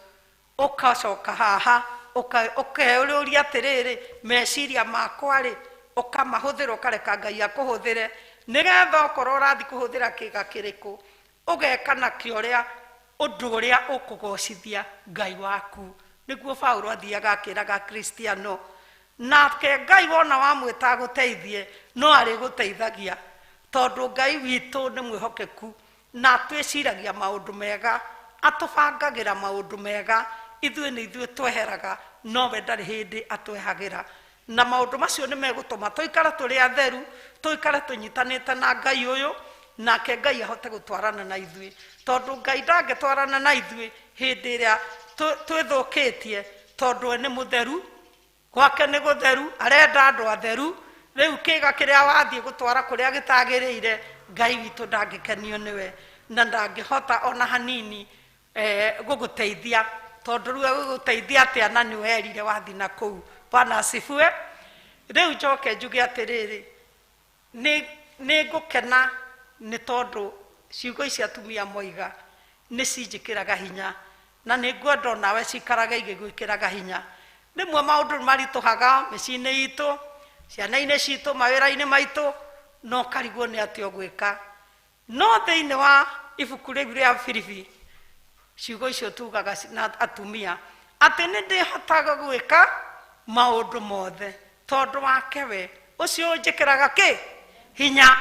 ũgacoka haha ũkeyũria atĩrĩrĩ, meciria makwa rĩ, ũkamahũthĩra, ũkareka Ngai akũhũthĩre, nĩgetha okorwo ũrathiĩ kũhũthĩra kĩga kĩrĩkũ, ũgeka nakĩo ũrĩa ũndũ ũrĩa ũkũgocithia Ngai waku. Nĩguo Paulo athiaga akĩraga Kristiano, nake Ngai wona wamwĩta agũteithie, no arĩgũteithagia, tondũ Ngai witũ nĩ mwĩhokeku na atwĩciragia maũndũ mega, atũbangagĩra maũndũ mega. Ithuĩ nĩ ithuĩ tweheraga, nowe ndarĩ hĩndĩ atwehagĩra. Na maũndũ macio nĩ megũtũma tũikare tũrĩ atheru, tũikare tũnyitanĩte na Ngai ũyũ, nake Ngai ahote gũtwarana na ithuĩ, tondũ Ngai ndangĩtwarana na ithuĩ hĩndĩ ĩrĩa twĩthũkĩtie, tondũ we nĩ mũtheru, gwake nĩ gũtheru, arenda andũ atheru. Rĩu kĩga kĩrĩa wathiĩ gũtwara kũrĩa gĩtagĩrĩire, Ngai witũ ndangĩkenio nĩwe na ndangĩhota ona hanini gũgũteithia, tondũ rĩu egũgũteithia atĩa na nĩ werire wathiĩ na kũu. Bwana asifiwe. Rĩu njoke njuge atĩrĩrĩ, nĩ ngũkena nĩ tondũ ciugo ici atumia moiga nĩ cinjĩkĩraga hinya, na nĩ ngwenda onawe cikarage igĩgwĩkĩraga hinya. Rĩmwe maũndũ nĩ maritũhaga mĩciĩ-inĩ itũ, ciana-inĩ citũ, mawĩra-inĩ maitũ, no ũkarigwo nĩ atĩa ũgwĩka. No thĩinĩ wa ibuku rĩu rĩa Filipi, ciugo icio tugaga na atumia, atĩ nĩ ndĩhotaga gwĩka maũndũ mothe tondũ wake we ũcio ũnjĩkĩraga kĩ hinya.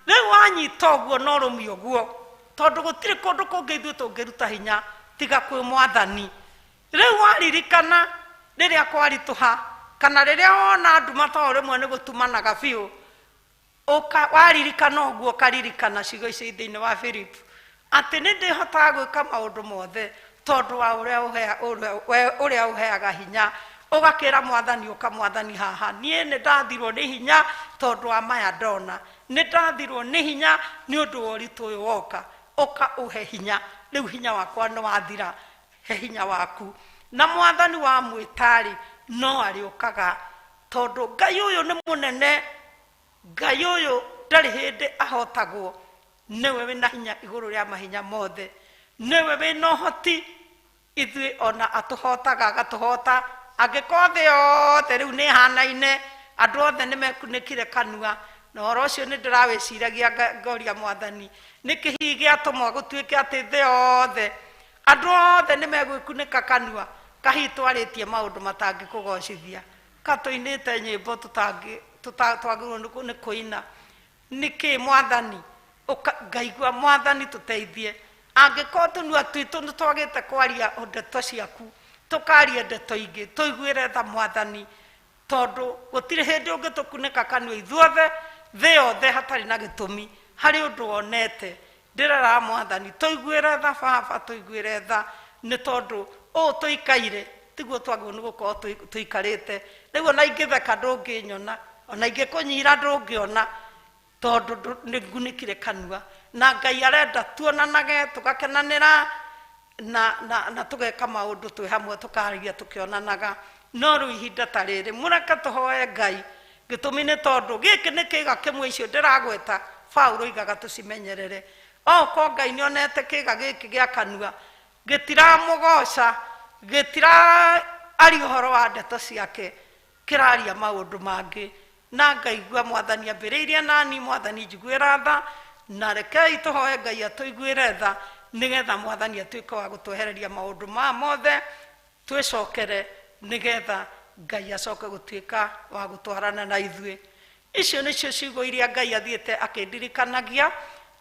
Rĩu wanyita ũguo na ũrũmie ũguo, tondũ gũtirĩ kũndũ kũngĩ ithuĩ tũngĩruta hinya tiga kwĩ Mwathani. Rĩu waririkana rĩrĩa kwaritũha, kana rĩrĩa wona nduma to rĩmwe nĩ gũtumanaga biũ, waririkana ũguo, ũkaririkana ciugo icio thĩinĩ wa Filipi, atĩ nĩ ndĩhotaga gwĩka maũndũ mothe tondũ wa ũrĩa ũheaga hinya. Ũgakĩra Mwathani, ũka Mwathani haha, niĩ nĩ ndathirwo nĩ hinya tondũ wa maya ndona, nĩ ndathirwo nĩ hinya nĩ ũndũ wa ũritũ ũyũ woka, ũka ũhe hinya. Rĩu hinya wakwa nĩ wathira, he hinya waku. Na Mwathani wa mwĩtarĩ no arĩũkaga, tondũ Ngai ũyũ nĩ mũnene, Ngai ũyũ ndarĩ hĩndĩ ahotagwo, nĩwe wĩna hinya igũrũ rĩa mahinya mothe, nĩwe wĩna ũhoti, ithuĩ ona atũhotaga agatũhota. Angĩkorwo thĩ yothe rĩu nĩ ĩhanaine, andũ othe nĩ mekunĩkire kanua, na ũhoro ũcio nĩ ndĩrawĩciragia ngoria Mwathani, nĩkĩ hihi gĩatũma gũtuĩke atĩ thĩ yothe andũ othe nĩ megwĩkunĩka kanua, kahihi twarĩtie maũndũ matangĩkũgocithia, katũinĩte nyĩmbo twagĩrĩirwo nĩ kũina. Nĩkĩ Mwathani? Ngaigua Mwathani tũteithie, angĩkorwo tũnua twitũ nĩ twagĩte kwaria ndeto ciaku, tũkaria ndeto ingĩ, tũiguĩre tha Mwathani, tondũ gũtirĩ hĩndĩ ũngĩtũkunĩka kanua ithuothe thĩ yothe hatarĩ na gĩtũmi, harĩ ũndũ wonete. Ndĩrera Mwathani tũiguĩre tha, Baba tũiguĩre tha, nĩ tondũ ũũ tũikaire tiguo twagĩrĩirwo nĩ gũkorwo tũikarĩte. Rĩu ona ingĩtheka ndũngĩnyona, ona ingĩkũnyira ndũngĩona, tondũ nĩ ngunĩkire kanua. Na Ngai arenda tuonanage, tũgakenanĩra na tũgeka maũndũ twĩ hamwe, tũkaria tũkĩonanaga. No rĩu ihinda ta rĩrĩ mũreke tũhoe Ngai, gĩtũmi nĩ tondũ gĩkĩ nĩ kĩga kĩmwe icio ndĩragweta Paulo oigaga tũcimenyerere. Okorwo Ngai nĩonete kĩga gĩkĩ gĩa kanua gĩtiramũgoca, gĩtiraaria ũhoro wa ndeto ciake, kĩraria maũndũ mangĩ. Na ngaigua Mwathani ambĩrĩirie nani, Mwathani njiguĩra tha, na rekei tũhoe Ngai atũiguĩre tha, nĩgetha Mwathani atuĩke wa gũtwehereria maũndũ maya mothe, twĩcokere, nĩgetha Ngai acoke gũtuĩka wa gũtwarana na ithuĩ. Icio nĩcio ciugo iria Ngai athiĩte akĩndirikanagia,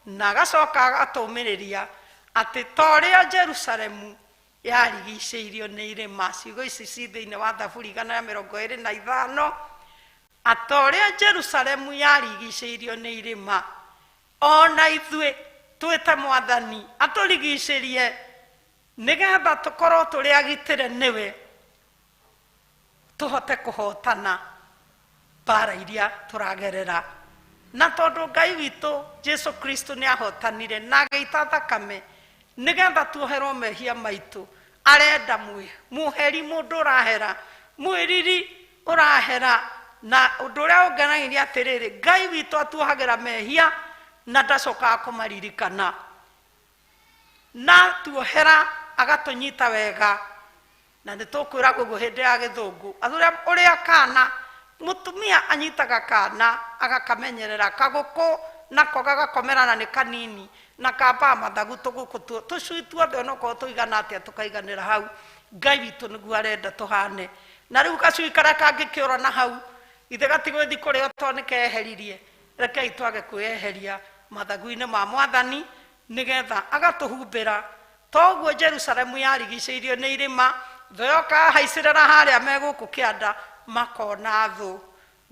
na agacoka agatũmĩrĩria atĩ ta ũrĩa Jerusalemu yarigicĩirio nĩ irĩma, ciugo ici ci thĩinĩ wa Thaburi 125, atĩ ũrĩa Jerusalemu yarigicĩirio nĩ irĩma, ona ithuĩ twĩte Mwathani atũrigicĩrie, nĩgetha tũkorwo tũrĩ agitĩre nĩwe, tũhote kũhotana mbara iria tũragerera. Na tondũ Ngai witũ Jesu Kristo nĩ ahotanire na agĩita thakame nĩgetha tuoherwo mehia maitũ, arenda mũheri, mũndũ ũrahera, Mwĩriri ũrahera na ũndũ ũrĩa ũngenagia atĩrĩrĩ, Ngai witũ atuohagĩra mehia na ndacokaga kũmaririkana, na tuohera agatũnyita wega. Na nĩ tũkwĩragwo ũguo hĩndĩ ya gĩthũngũ, athuri ũrĩa kana mũtumia anyitaga kana agakamenyerera, kagũkũ nako gagakomera na nĩ kanini na kambaga mathagu tũgũkũ tũcui tuothe onokorwo tũigana atĩa tũkaiganĩra hau. Ngai witũ nĩguo arenda tũhane. Na rĩu gacui karĩa kangĩkĩũra na hau ithe gatigũthiĩ kũrĩa tondũ nĩ keheririe. Rekei twage kwĩyeheria mathagu-inĩ ma mwathani nĩgetha agatũhumbĩra. Toguo Jerusalemu yarigicĩirio nĩ irĩma, thũ yoka yahaicĩrĩra harĩa me gũkũ kĩanda makona thũ.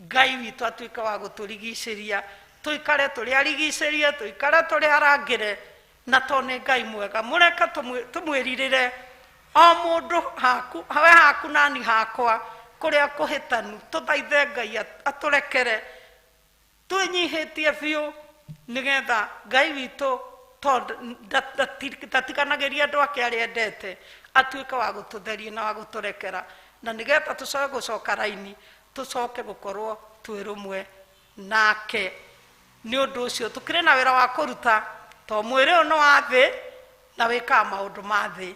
Ngai witũ atuĩke wa gũtũrigicĩria, tũikare tũrĩ arigicĩrie, tũikare tũrĩ arangĩre, na to nĩ Ngai mwega. Mũreke tũmwĩrirĩre o mũndũ haku, we haku nani hakwa, kũrĩa kũhĩtanu, tũthaithe Ngai atũrekere, twĩnyihĩtie biũ nĩgetha Ngai witũ tondũ ndatiganagĩria andũ ake arĩa endete, atuĩke wa gũtũtheria na wa gũtũrekera, na nĩgetha tũcoke gũcoka raini, tũcoke gũkorwo twĩ rũmwe nake. Nĩ ũndũ ũcio tũkĩrĩ na wĩra wa kũruta, to mwĩrĩ ũyũ nĩ wa thĩ na wĩkaga maũndũ ma thĩ.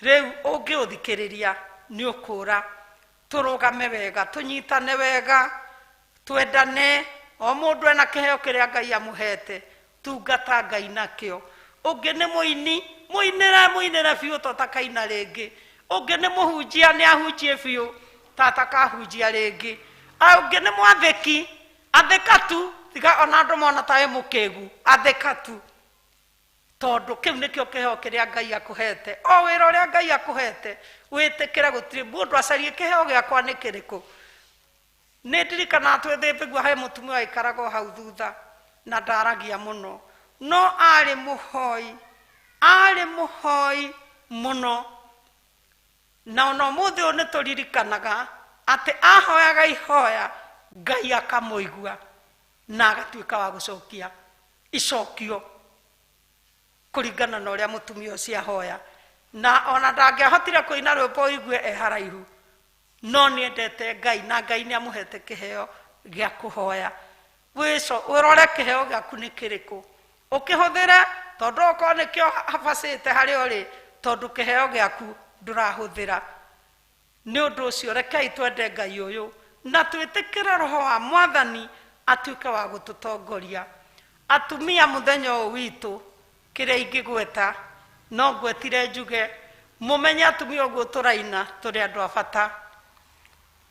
Rĩu ũngĩũthikĩrĩria nĩ ũkũra. Tũrũgame wega, tũnyitane wega, twendane, o mũndũ ena kĩheo kĩrĩa Ngai amũhete, tungata Ngai nakĩo. Ũngĩ nĩ mũini, mũinĩre, mũinĩre biũ to takaina rĩngĩ. Ũngĩ nĩ mũhunjia, nĩ ahunjie biũ ta takahunjia rĩngĩ. Ũngĩ nĩ mwathĩki, athĩka tu, tiga ona andũ mona ta wĩ mũkĩgu, athĩka tu, tondũ kĩu nĩkĩo kĩheo kĩrĩa Ngai akũhete. O wĩra ũrĩa Ngai akũhete wĩtĩkĩre, gũtirĩ mũndũ acarie kĩheo gĩakwa nĩ kĩrĩkũ. Nĩ ndirikanaga twĩ Thĩmbĩgua he mũtumia waikaraga o hau thutha na ndaragia mũno, no arĩ mũhoi, arĩ mũhoi mũno. Na ona ũmũthĩ ũyũ nĩ tũririkanaga atĩ ahoyaga ihoya Ngai akamũigua na agatuĩka wa gũcokia icokio kũringana na ũrĩa mũtumia ũcio ahoya. Na ona ndangĩahotire kũina rwĩmbo ũigue e haraihu, no nĩ endete Ngai na Ngai nĩ amũhete kĩheo gĩa kũhoya. Ũrore kĩheo gĩaku nĩ kĩrĩkũ, ũkĩhũthĩre, tondũ okorwo nĩkĩo habacĩte harĩa ũrĩ, tondũ kĩheo gĩaku ndũrahũthĩra. Nĩ ũndũ ũcio rekei twende Ngai ũyũ na twĩtĩkĩre roho wa mwathani atuĩke wa gũtũtongoria. Atumia mũthenya ũyũ witũ kĩrĩa ingĩgweta no ngwetire njuge mũmenye atumia ũguo tũraina tũrĩ andũ a bata,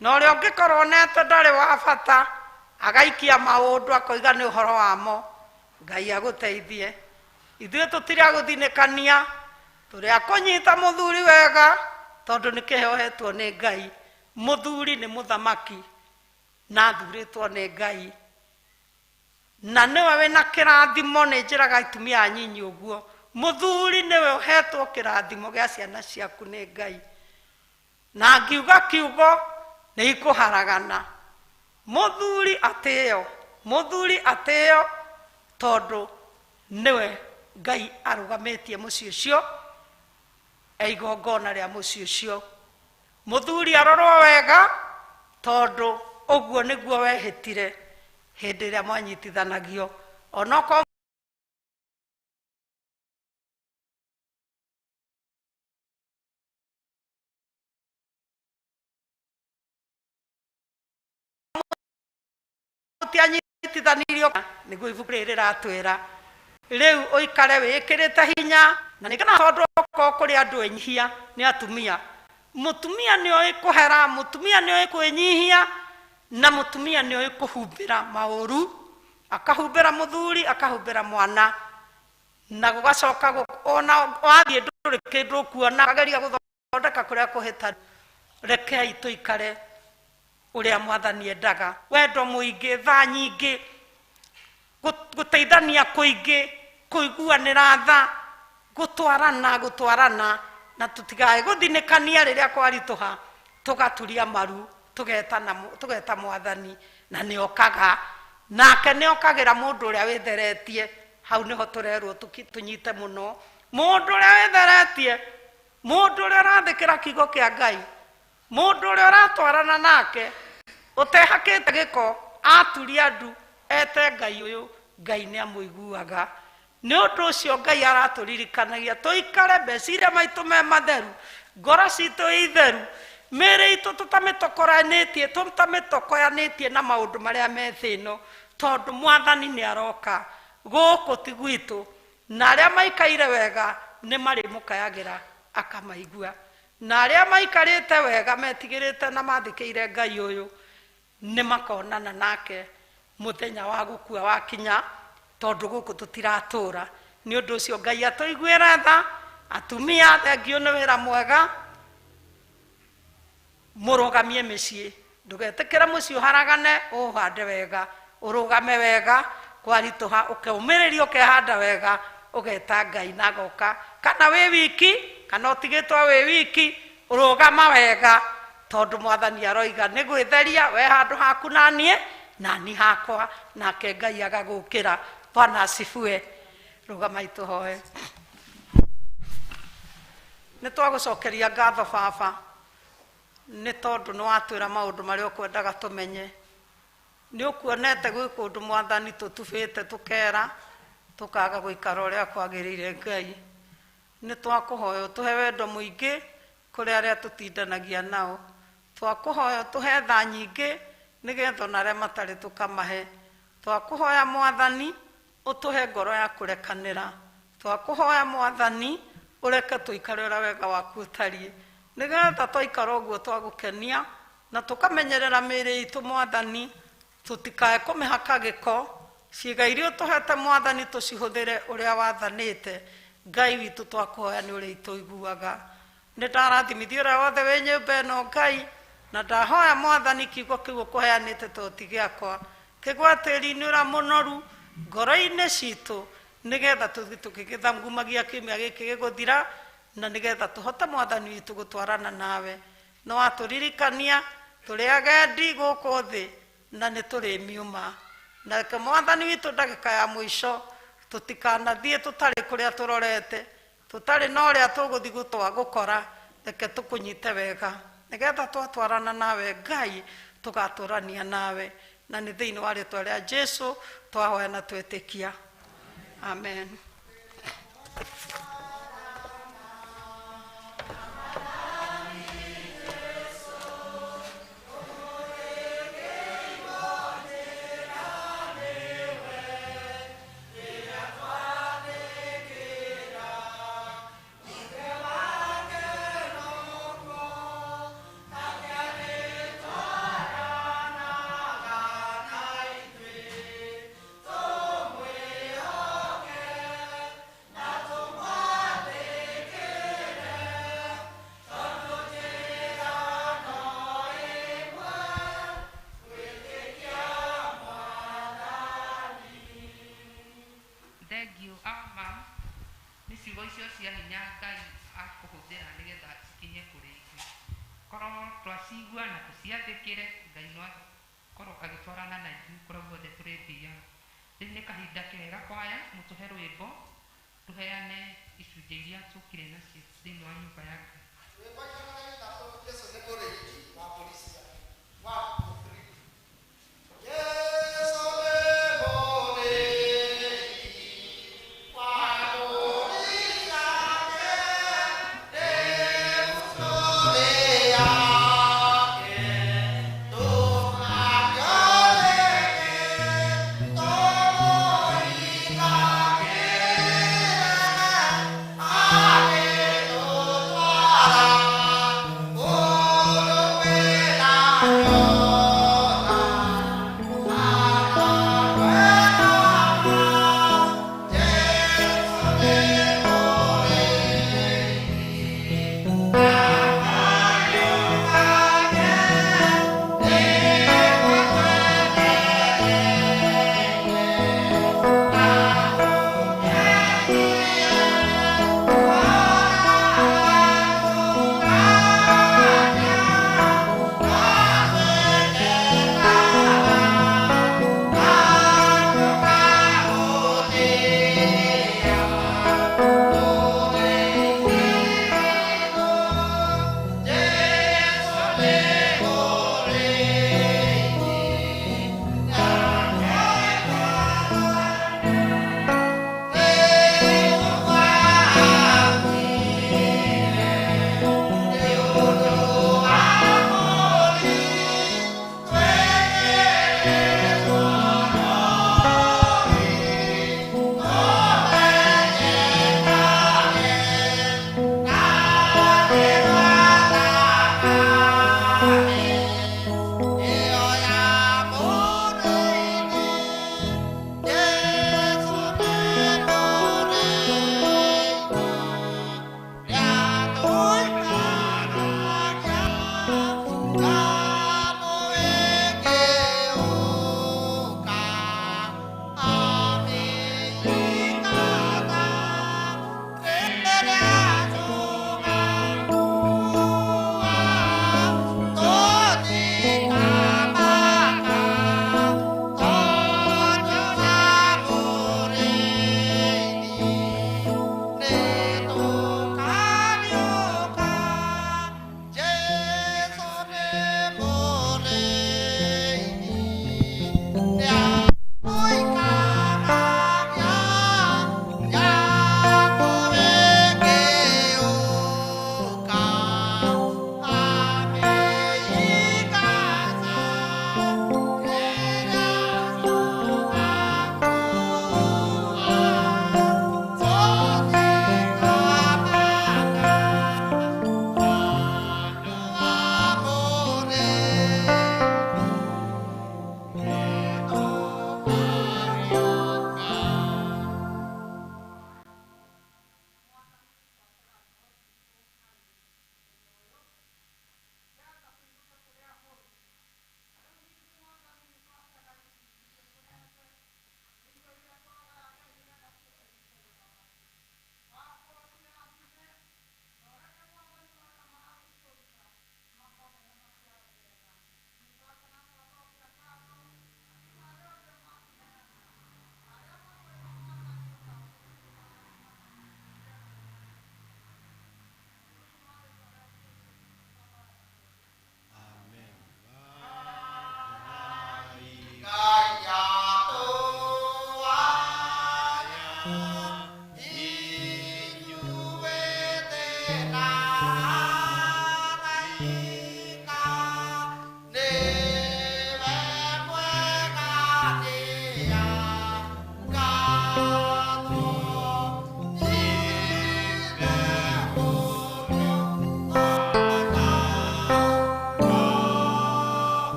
na ũrĩa ũngĩkorwo onete ndarĩ wa bata agaikia maũndũ akoiga nĩ ũhoro wamo. Ngai agũteithie. Ithuĩ tũtirĩ a gũthinĩkania, tũrĩ a kũnyita mũthuri wega, tondũ nĩ kĩheo hetwo nĩ Ngai. Mũthuri nĩ mũthamaki na athurĩtwo nĩ Ngai, na nĩwe wĩna kĩrathimo. Nĩ njĩraga atumia anyinyi ũguo, mũthuri nĩwe ũhetwo kĩrathimo gĩa ciana ciaku nĩ Ngai, na ngiuga kiugo nĩ ikũharagana. Mũthuri atĩo, mũthuri atĩo, tondũ nĩwe Ngai arũgamĩtie mũciĩ ũcio, e igongona rĩa mũciĩ ũcio. Mũthuri arorwo wega, tondũ ũguo nĩguo wehĩtire hĩndĩ ĩrĩa mwanyitithanagio, onokorwo mũtianyitithanirio, nĩguo ibuku rĩrĩ rĩratwĩra. Rĩu ũikare wĩkĩrĩte hinya, na nĩ kana tondũ okorwo kũrĩ andũ enyihia nĩ atumia. Mũtumia nĩ oĩ kũhera, mũtumia nĩ oĩ kwĩnyihia, na mũtumia nĩ oĩ kũhumbĩra maũru, akahumbĩra mũthuri, akahumbĩra mwana, na gũgacoka ona wathiĩ ndũrĩ kĩndũ ũkuona, akageria gũthondeka kũrĩa kũhĩtanu. Rekei tũikare ũrĩa mwathani endaga, wendo mũingĩ, tha nyingĩ, gũteithania kũingĩ, kũiguanĩra tha, gũtwarana, gũtwarana, na tũtigae gũthinĩkania rĩrĩa kwaritũha, tũgaturia maru, tũgeta mwathani, na nĩ okaga nake, nĩ okagĩra mũndũ ũrĩa wĩtheretie. Hau nĩho tũrerwo tũnyite mũno, mũndũ ũrĩa wĩtheretie, mũndũ ũrĩa ũrathĩkĩra kiugo kĩa Ngai. Mũndũ ũrĩa ũratwarana nake ũtehakĩte gĩko aturia ndu ete Ngai ũyũ, Ngai nĩ amũiguaga. Nĩ ũndũ ũcio Ngai aratũririkanagia tũikare meciria maitũ me matheru, ngoro citũ itheru, mĩĩrĩ itũ tũtamĩtokoranĩtie na maũndũ marĩa me thĩ ĩno, tondũ Mwathani nĩ aroka gũkũ ti gwitũ, na arĩa maikaire wega nĩ marĩmũkayagĩra akamaigua, na arĩa maikarĩte wega metigĩrĩte na mathĩkĩire Ngai ũyũ nĩ makonana nake mũthenya wa gũkua wakinya, tondũ gũkũ tũtiratũra. Nĩ ũndũ ũcio Ngai atũiguĩre tha. Atumia, thengio nĩ wĩra mwega, mũrũgamie mĩciĩ, ndũgetĩkĩre mũciĩ ũharagane, ũũhande wega, ũrũgame wega, kwaritũha ũkeũmĩrĩria, ũkehanda wega, ũgeta Ngai na agoka. Kana wĩ wiki kana ũtigĩtwo wĩ wiki, ũrũgama wega, tondũ Mwathani aroiga nĩ gwĩtheria we handũ haku na niĩ nani hakwa, nake Ngai agagũkĩra. Bwana asifiwe. Rũgama itũhoe. Nĩ twagũcokeria ngatho Baba, nĩ tondũ nĩ watwĩra maũndũ marĩa ũkwendaga tũmenye. Nĩ ũkuonete gwĩ kũndũ Mwathani tũtubĩte tũkera tũkaga gũikara ũrĩa kwagĩrĩire. Ngai, nĩ twakũhoya ũtũhe wendo mũingĩ kũrĩ arĩa tũtindanagia nao, twakũhoya ũtũhe tha nyingĩ nĩgetha ona arĩa matarĩ tũkamahe. Twakũhoya Mwathani ũtũhe ngoro ya kũrekanĩra, twakũhoya Mwathani ũreke tũikare ũrĩa wega waku ũtariĩ, nĩgetha twaikara ũguo twagũkenia na tũkamenyerera mĩĩrĩ itũ Mwathani, tũtikae kũmĩhaka gĩko. Ciĩga iria ũtũhete Mwathani tũcihũthĩre ũrĩa wathanĩte. Ngai witũ twakũhoya nĩ ũrĩa itũiguaga. Nĩ ndarathimithia ũrĩa wothe wĩ nyũmba ĩno Ngai, na ndahoya Mwathani kiugo kĩu ũkũheanĩte to ti gĩakwa, kĩgwe tĩri-inĩ ũrĩa mũnoru ngoro-inĩ citũ, nĩgetha tũthiĩ tũkĩgĩthagumagia kiumia gĩkĩ gĩgũthira, na nĩgetha tũhote Mwathani witũ gũtwarana nawe. Nĩ watũririkania tũrĩ agendi gũkũ thĩ na nĩ tũrĩmiuma. Na reke Mwathani witũ ndagĩka ya mũico tũtikanathiĩ tũtarĩ kũrĩa tũrorete, tũtarĩ na ũrĩa tũgũthiĩ gũkora, reke tũkũnyite wega, nĩgetha twatwarana nawe Ngai tũgatũrania nawe, na nĩ thĩinĩ wa rĩtwa rĩa Jesu twahoya na twetĩkia. Amen. Thank you ama nĩ ciugo icio cia hinya Ngai akũhũthĩra nĩgetha cikinye kũrĩ ithuĩ. Korwo twacigua na tũciathĩkĩre, Ngai no akorwo agĩtwarana na ithuĩ kũrĩa guothe tũrĩthiaga. Rĩu nĩ kahinda kega kwaya mũtũhe rwĩmbo tũheane icunjĩ iria tũkire nacio thĩinĩ wa nyũmba ya Ngai. Rwĩmbo 103, Jesũ nĩ mũrĩithi wa mbũri ciake. 1, 2, 3. Jesũ nĩ mũrĩithi wa mbũri ciake, nĩ mũtũũri yake, tũkakĩoneke tũmũinamĩrĩre, agĩtũtwara.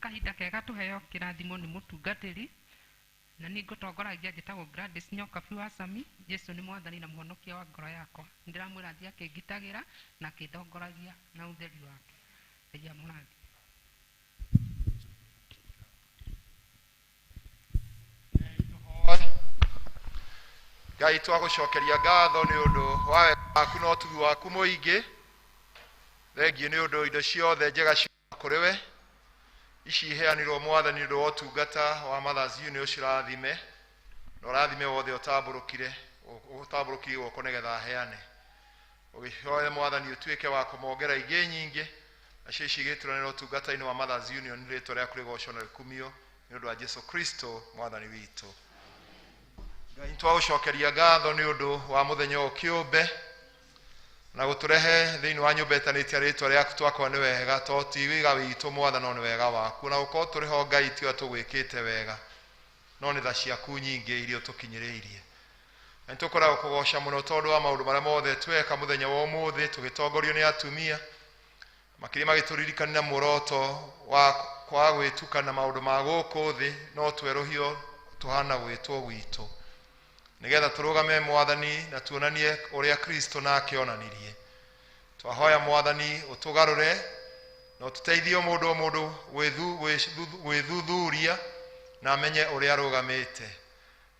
Kahinda kega tũheo kĩrathimo nĩ mũtungatĩri na niĩ ngũtongoragia njĩtagwo Gladys Nyokabi wa Sami. Jesu nĩ mwathani na mũhonokia wa ngoro yakwa. Nĩndĩramwĩra athiĩ akĩngitagĩra na akĩndongoragia na ũtheri wake. Ngai amũrathime. Ngai twagũcokeria ngatho nĩ ũndũ wa wega waku na ũtugi waku mũingĩ. Thengiũ nĩ ũndũ indo ciothe njega ciuma kũrĩ we. Ici iheanirwo mwathani ũndũ wa ũtungata wa Mothers Union ũcirathime na ũrathime wothe ũtambũrũkire ũtambũrũkirie guoko nĩgetha aheane. Ũgĩhoe mwathani ũtuĩke wa kũmongera ingĩ nyingĩ nacio ici igĩturanĩra ũtungata-inĩ wa Mothers Union rĩtwa rĩaku rĩgocwo na rĩkumio nĩ ũndũ wa Jesu Kristo mwathani witũ. Ngai twagũcokeria ngatho nĩ ũndũ wa mũthenya ũyũ kĩũmbe na gũtũrehe thĩinĩ wa nyũmba ĩtanĩtie rĩtwa rĩaku twakwa nĩ wega to ti wĩga witũ mwathani no nĩ wega waku na gũkorwo tũrĩ ho Ngai tiwe tũgwĩkĩte wega no nĩ tha ciaku nyingĩ iria ũtũkinyĩrĩirie. Na nĩ tũkoragwo kũgoca mũno tondũ wa maũndũ marĩa mothe tweka mũthenya wa ũmũthĩ tũgĩtongorio nĩ atumia makĩria magĩtũririkania muoroto wa kwaga gwĩtukana maũndũ ma gũkũ thĩ no twerũhio tũhana gwĩtwo gwitũ nĩgetha tũrũgame mwathani na tuonanie ũrĩa Kristo nake onanirie. Twahoya mwathani ũtũgarũre na ũtũteithie o mũndũ o mũndũ gwĩthuthuria na amenye ũrĩa arũgamĩte.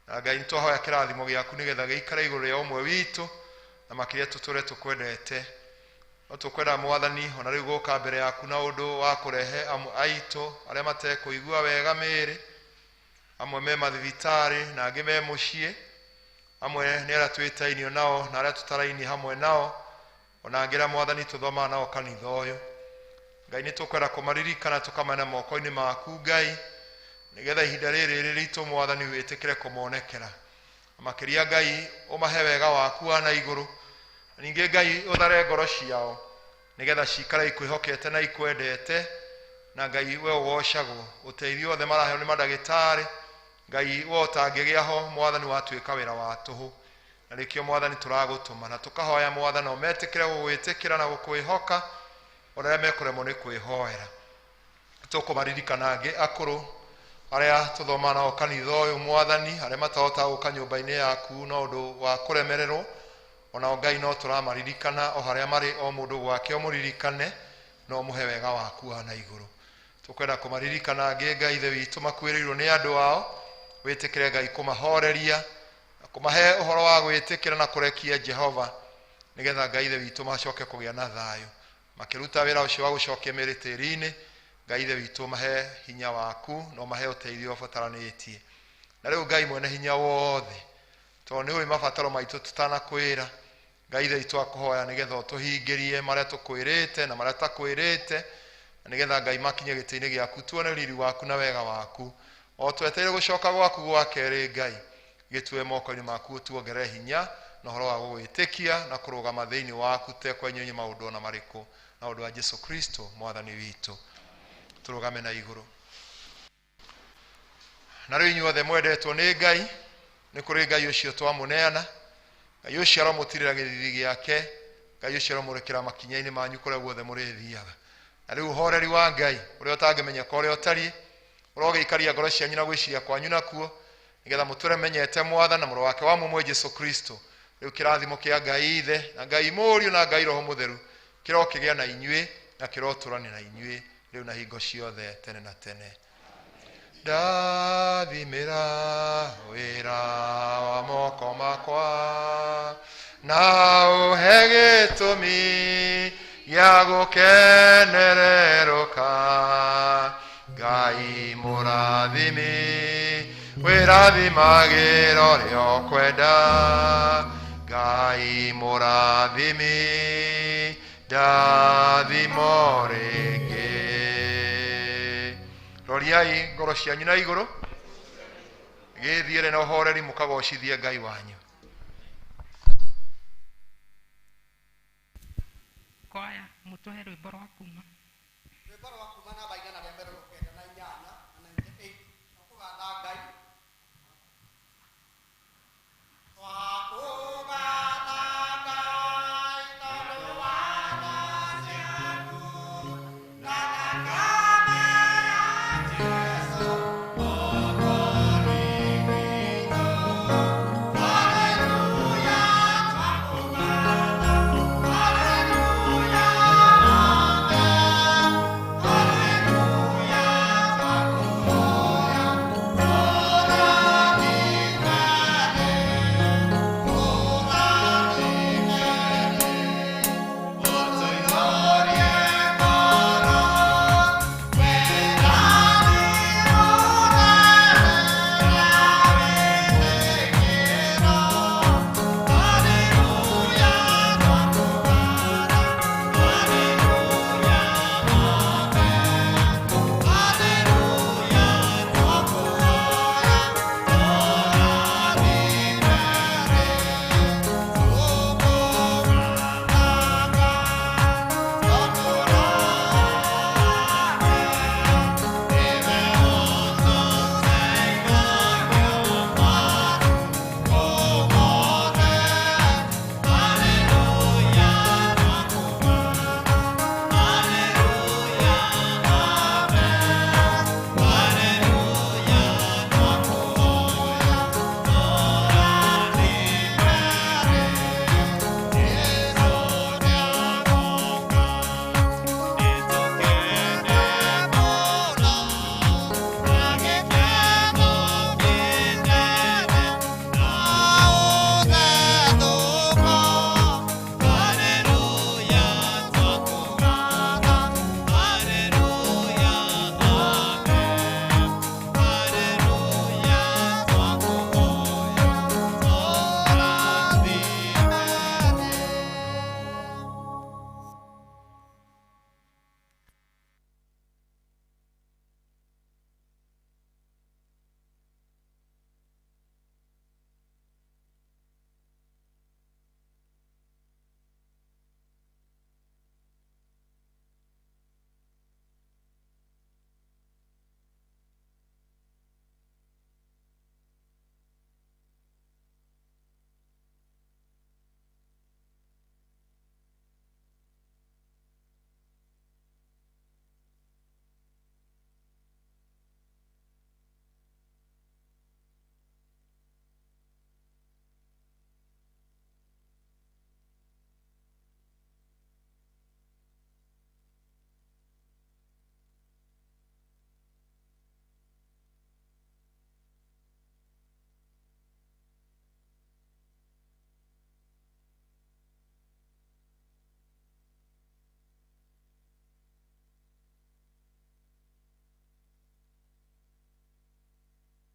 Na Ngai nĩtwahoya kĩrathimo gĩaku nĩgetha gĩikare igũrũ rĩa ũmwe witũ na makĩria tũtũre tũkwendete. No tũkwenda mwathani ona rĩu gũka mbere yaku na ũndũ wa kũrehe amwe aitũ arĩa matekũigua wega mĩĩrĩ, amwe me mathibitarĩ na angĩ me mũciĩ, amwe nĩ arĩa twĩtainio nao na arĩa tũtarainie hamwe nao, ona angĩ arĩa mwathani tũthomaga nao kanitha ũyũ. Ngai nĩ tũkwenda kũmaririkana tũkamana moko-inĩ maku Ngai nĩgetha ihinda rĩrĩ rĩrĩ ritũ mwathani wĩtĩkĩre kũmonekera. Makĩria Ngai ũmahe wega waku wa na igũrũ, ningĩ Ngai ũthare ngoro ciao nĩgetha cikare ikwĩhokete na ikwendete, na Ngai we ũgocagwo. Ũteithio wothe maraheo nĩ mandagĩtarĩ Ngai we ũtangĩgĩa ho mwathani watuĩka wĩra wa tũhũ, na nĩkĩo mwathani tũragũtũma na tũkahoya mwathani ũmetĩkĩre gũgwĩtĩkĩra na gũkwĩhoka ona arĩa mekũremwo nĩ kwĩhoera. Tũkũmaririkana angĩ akũrũ arĩa tũthomaga nao kanitha ũyũ mwathani, arĩa matahotaga gũka nyũmba-inĩ yaku na ũndũ wa kũremererwo, onao Ngai no tũramaririkana o harĩa marĩ, o mũndũ gwake ũmũririkane na ũmũhe wega waku wa na igũrũ. Tũkwenda kũmaririkana angĩ Ngai Ithe witũ makuĩrĩirwo nĩ andũ ao, wĩtĩkĩre Ngai kũmahoreria na kũmahe ũhoro wa gwĩtĩkĩra na kũrekia Jehova nĩgetha Ngai Ithe witũ macoke kũgĩa na thayũ makĩruta wĩra ũcio wa gũcokia mĩĩrĩ tĩri-inĩ. Ngai Ithe witũ mahe hinya waku na ũmahe ũteithio ũbataranĩtie. Na rĩu Ngai mwene hinya wothe, tondũ nĩ ũĩ mabataro maitũ tũtanakwĩra, Ngai Ithe witũ akũhoya nĩgetha ũtũhingĩrie marĩa tũkwĩrĩte na marĩa tũtakwĩrĩte, na nĩgetha Ngai makinye gĩtĩ-inĩ gĩaku tuone riri waku na wega waku. O twetereire gũcoka gwaku gwa kerĩ Ngai, gĩtue moko-inĩ maku ũtuongerere hinya na ũhoro wa gũgwĩtĩkia na kũrũgama thĩinĩ waku tũtekwenyenya maũndũ ona marĩkũ, na ũndũ wa Jesu Kristo mwathani witũ. Tũrũgame na igũrũ. Na rĩu inyuothe mwendetwo nĩ Ngai, nĩ kũrĩ Ngai ũcio twamũneana. Ngai ũcio aromũtirĩra gĩthithi gĩake, Ngai ũcio aromũrekera makinya-inĩ manyu kũrĩa guothe mũrĩthiaga. Na rĩu ũhoreri wa Ngai ũrĩa ũtangĩmenyeka ũrĩa ũtariĩ, ũrogĩikaria ngoro cianyu na gwĩciria kwanyu nakuo, nĩgetha mũtũre menyete mwathani na mũrũ wake wa mũmwe Jesu Kristo. Rĩu kĩrathimo kĩa Ngai Ithe na Ngai Mũriũ na Ngai Roho Mũtheru kĩrokĩgĩa na inyuĩ na kĩrotũrania na inyuĩ rĩu na hingo ciothe tene na tene. Ndathimĩra wĩra wa moko makwa na ũhe gĩtũmi gĩa gũkenererũka. Ngai mũrathimi wĩrathimagĩra ũrĩa ũkwenda. Ngai mũrathimi ndathimo rĩngĩ. Roriai ngoro cianyu na igũrũ, gĩthiĩre na ũhoreri mũkagocithie Ngai wanyu. Kwaya mũtũhe rwĩmbo rwa kuma. Rwĩmbo rwa kuma namba 198 na 98. Tũkũgatha Ngai. Twa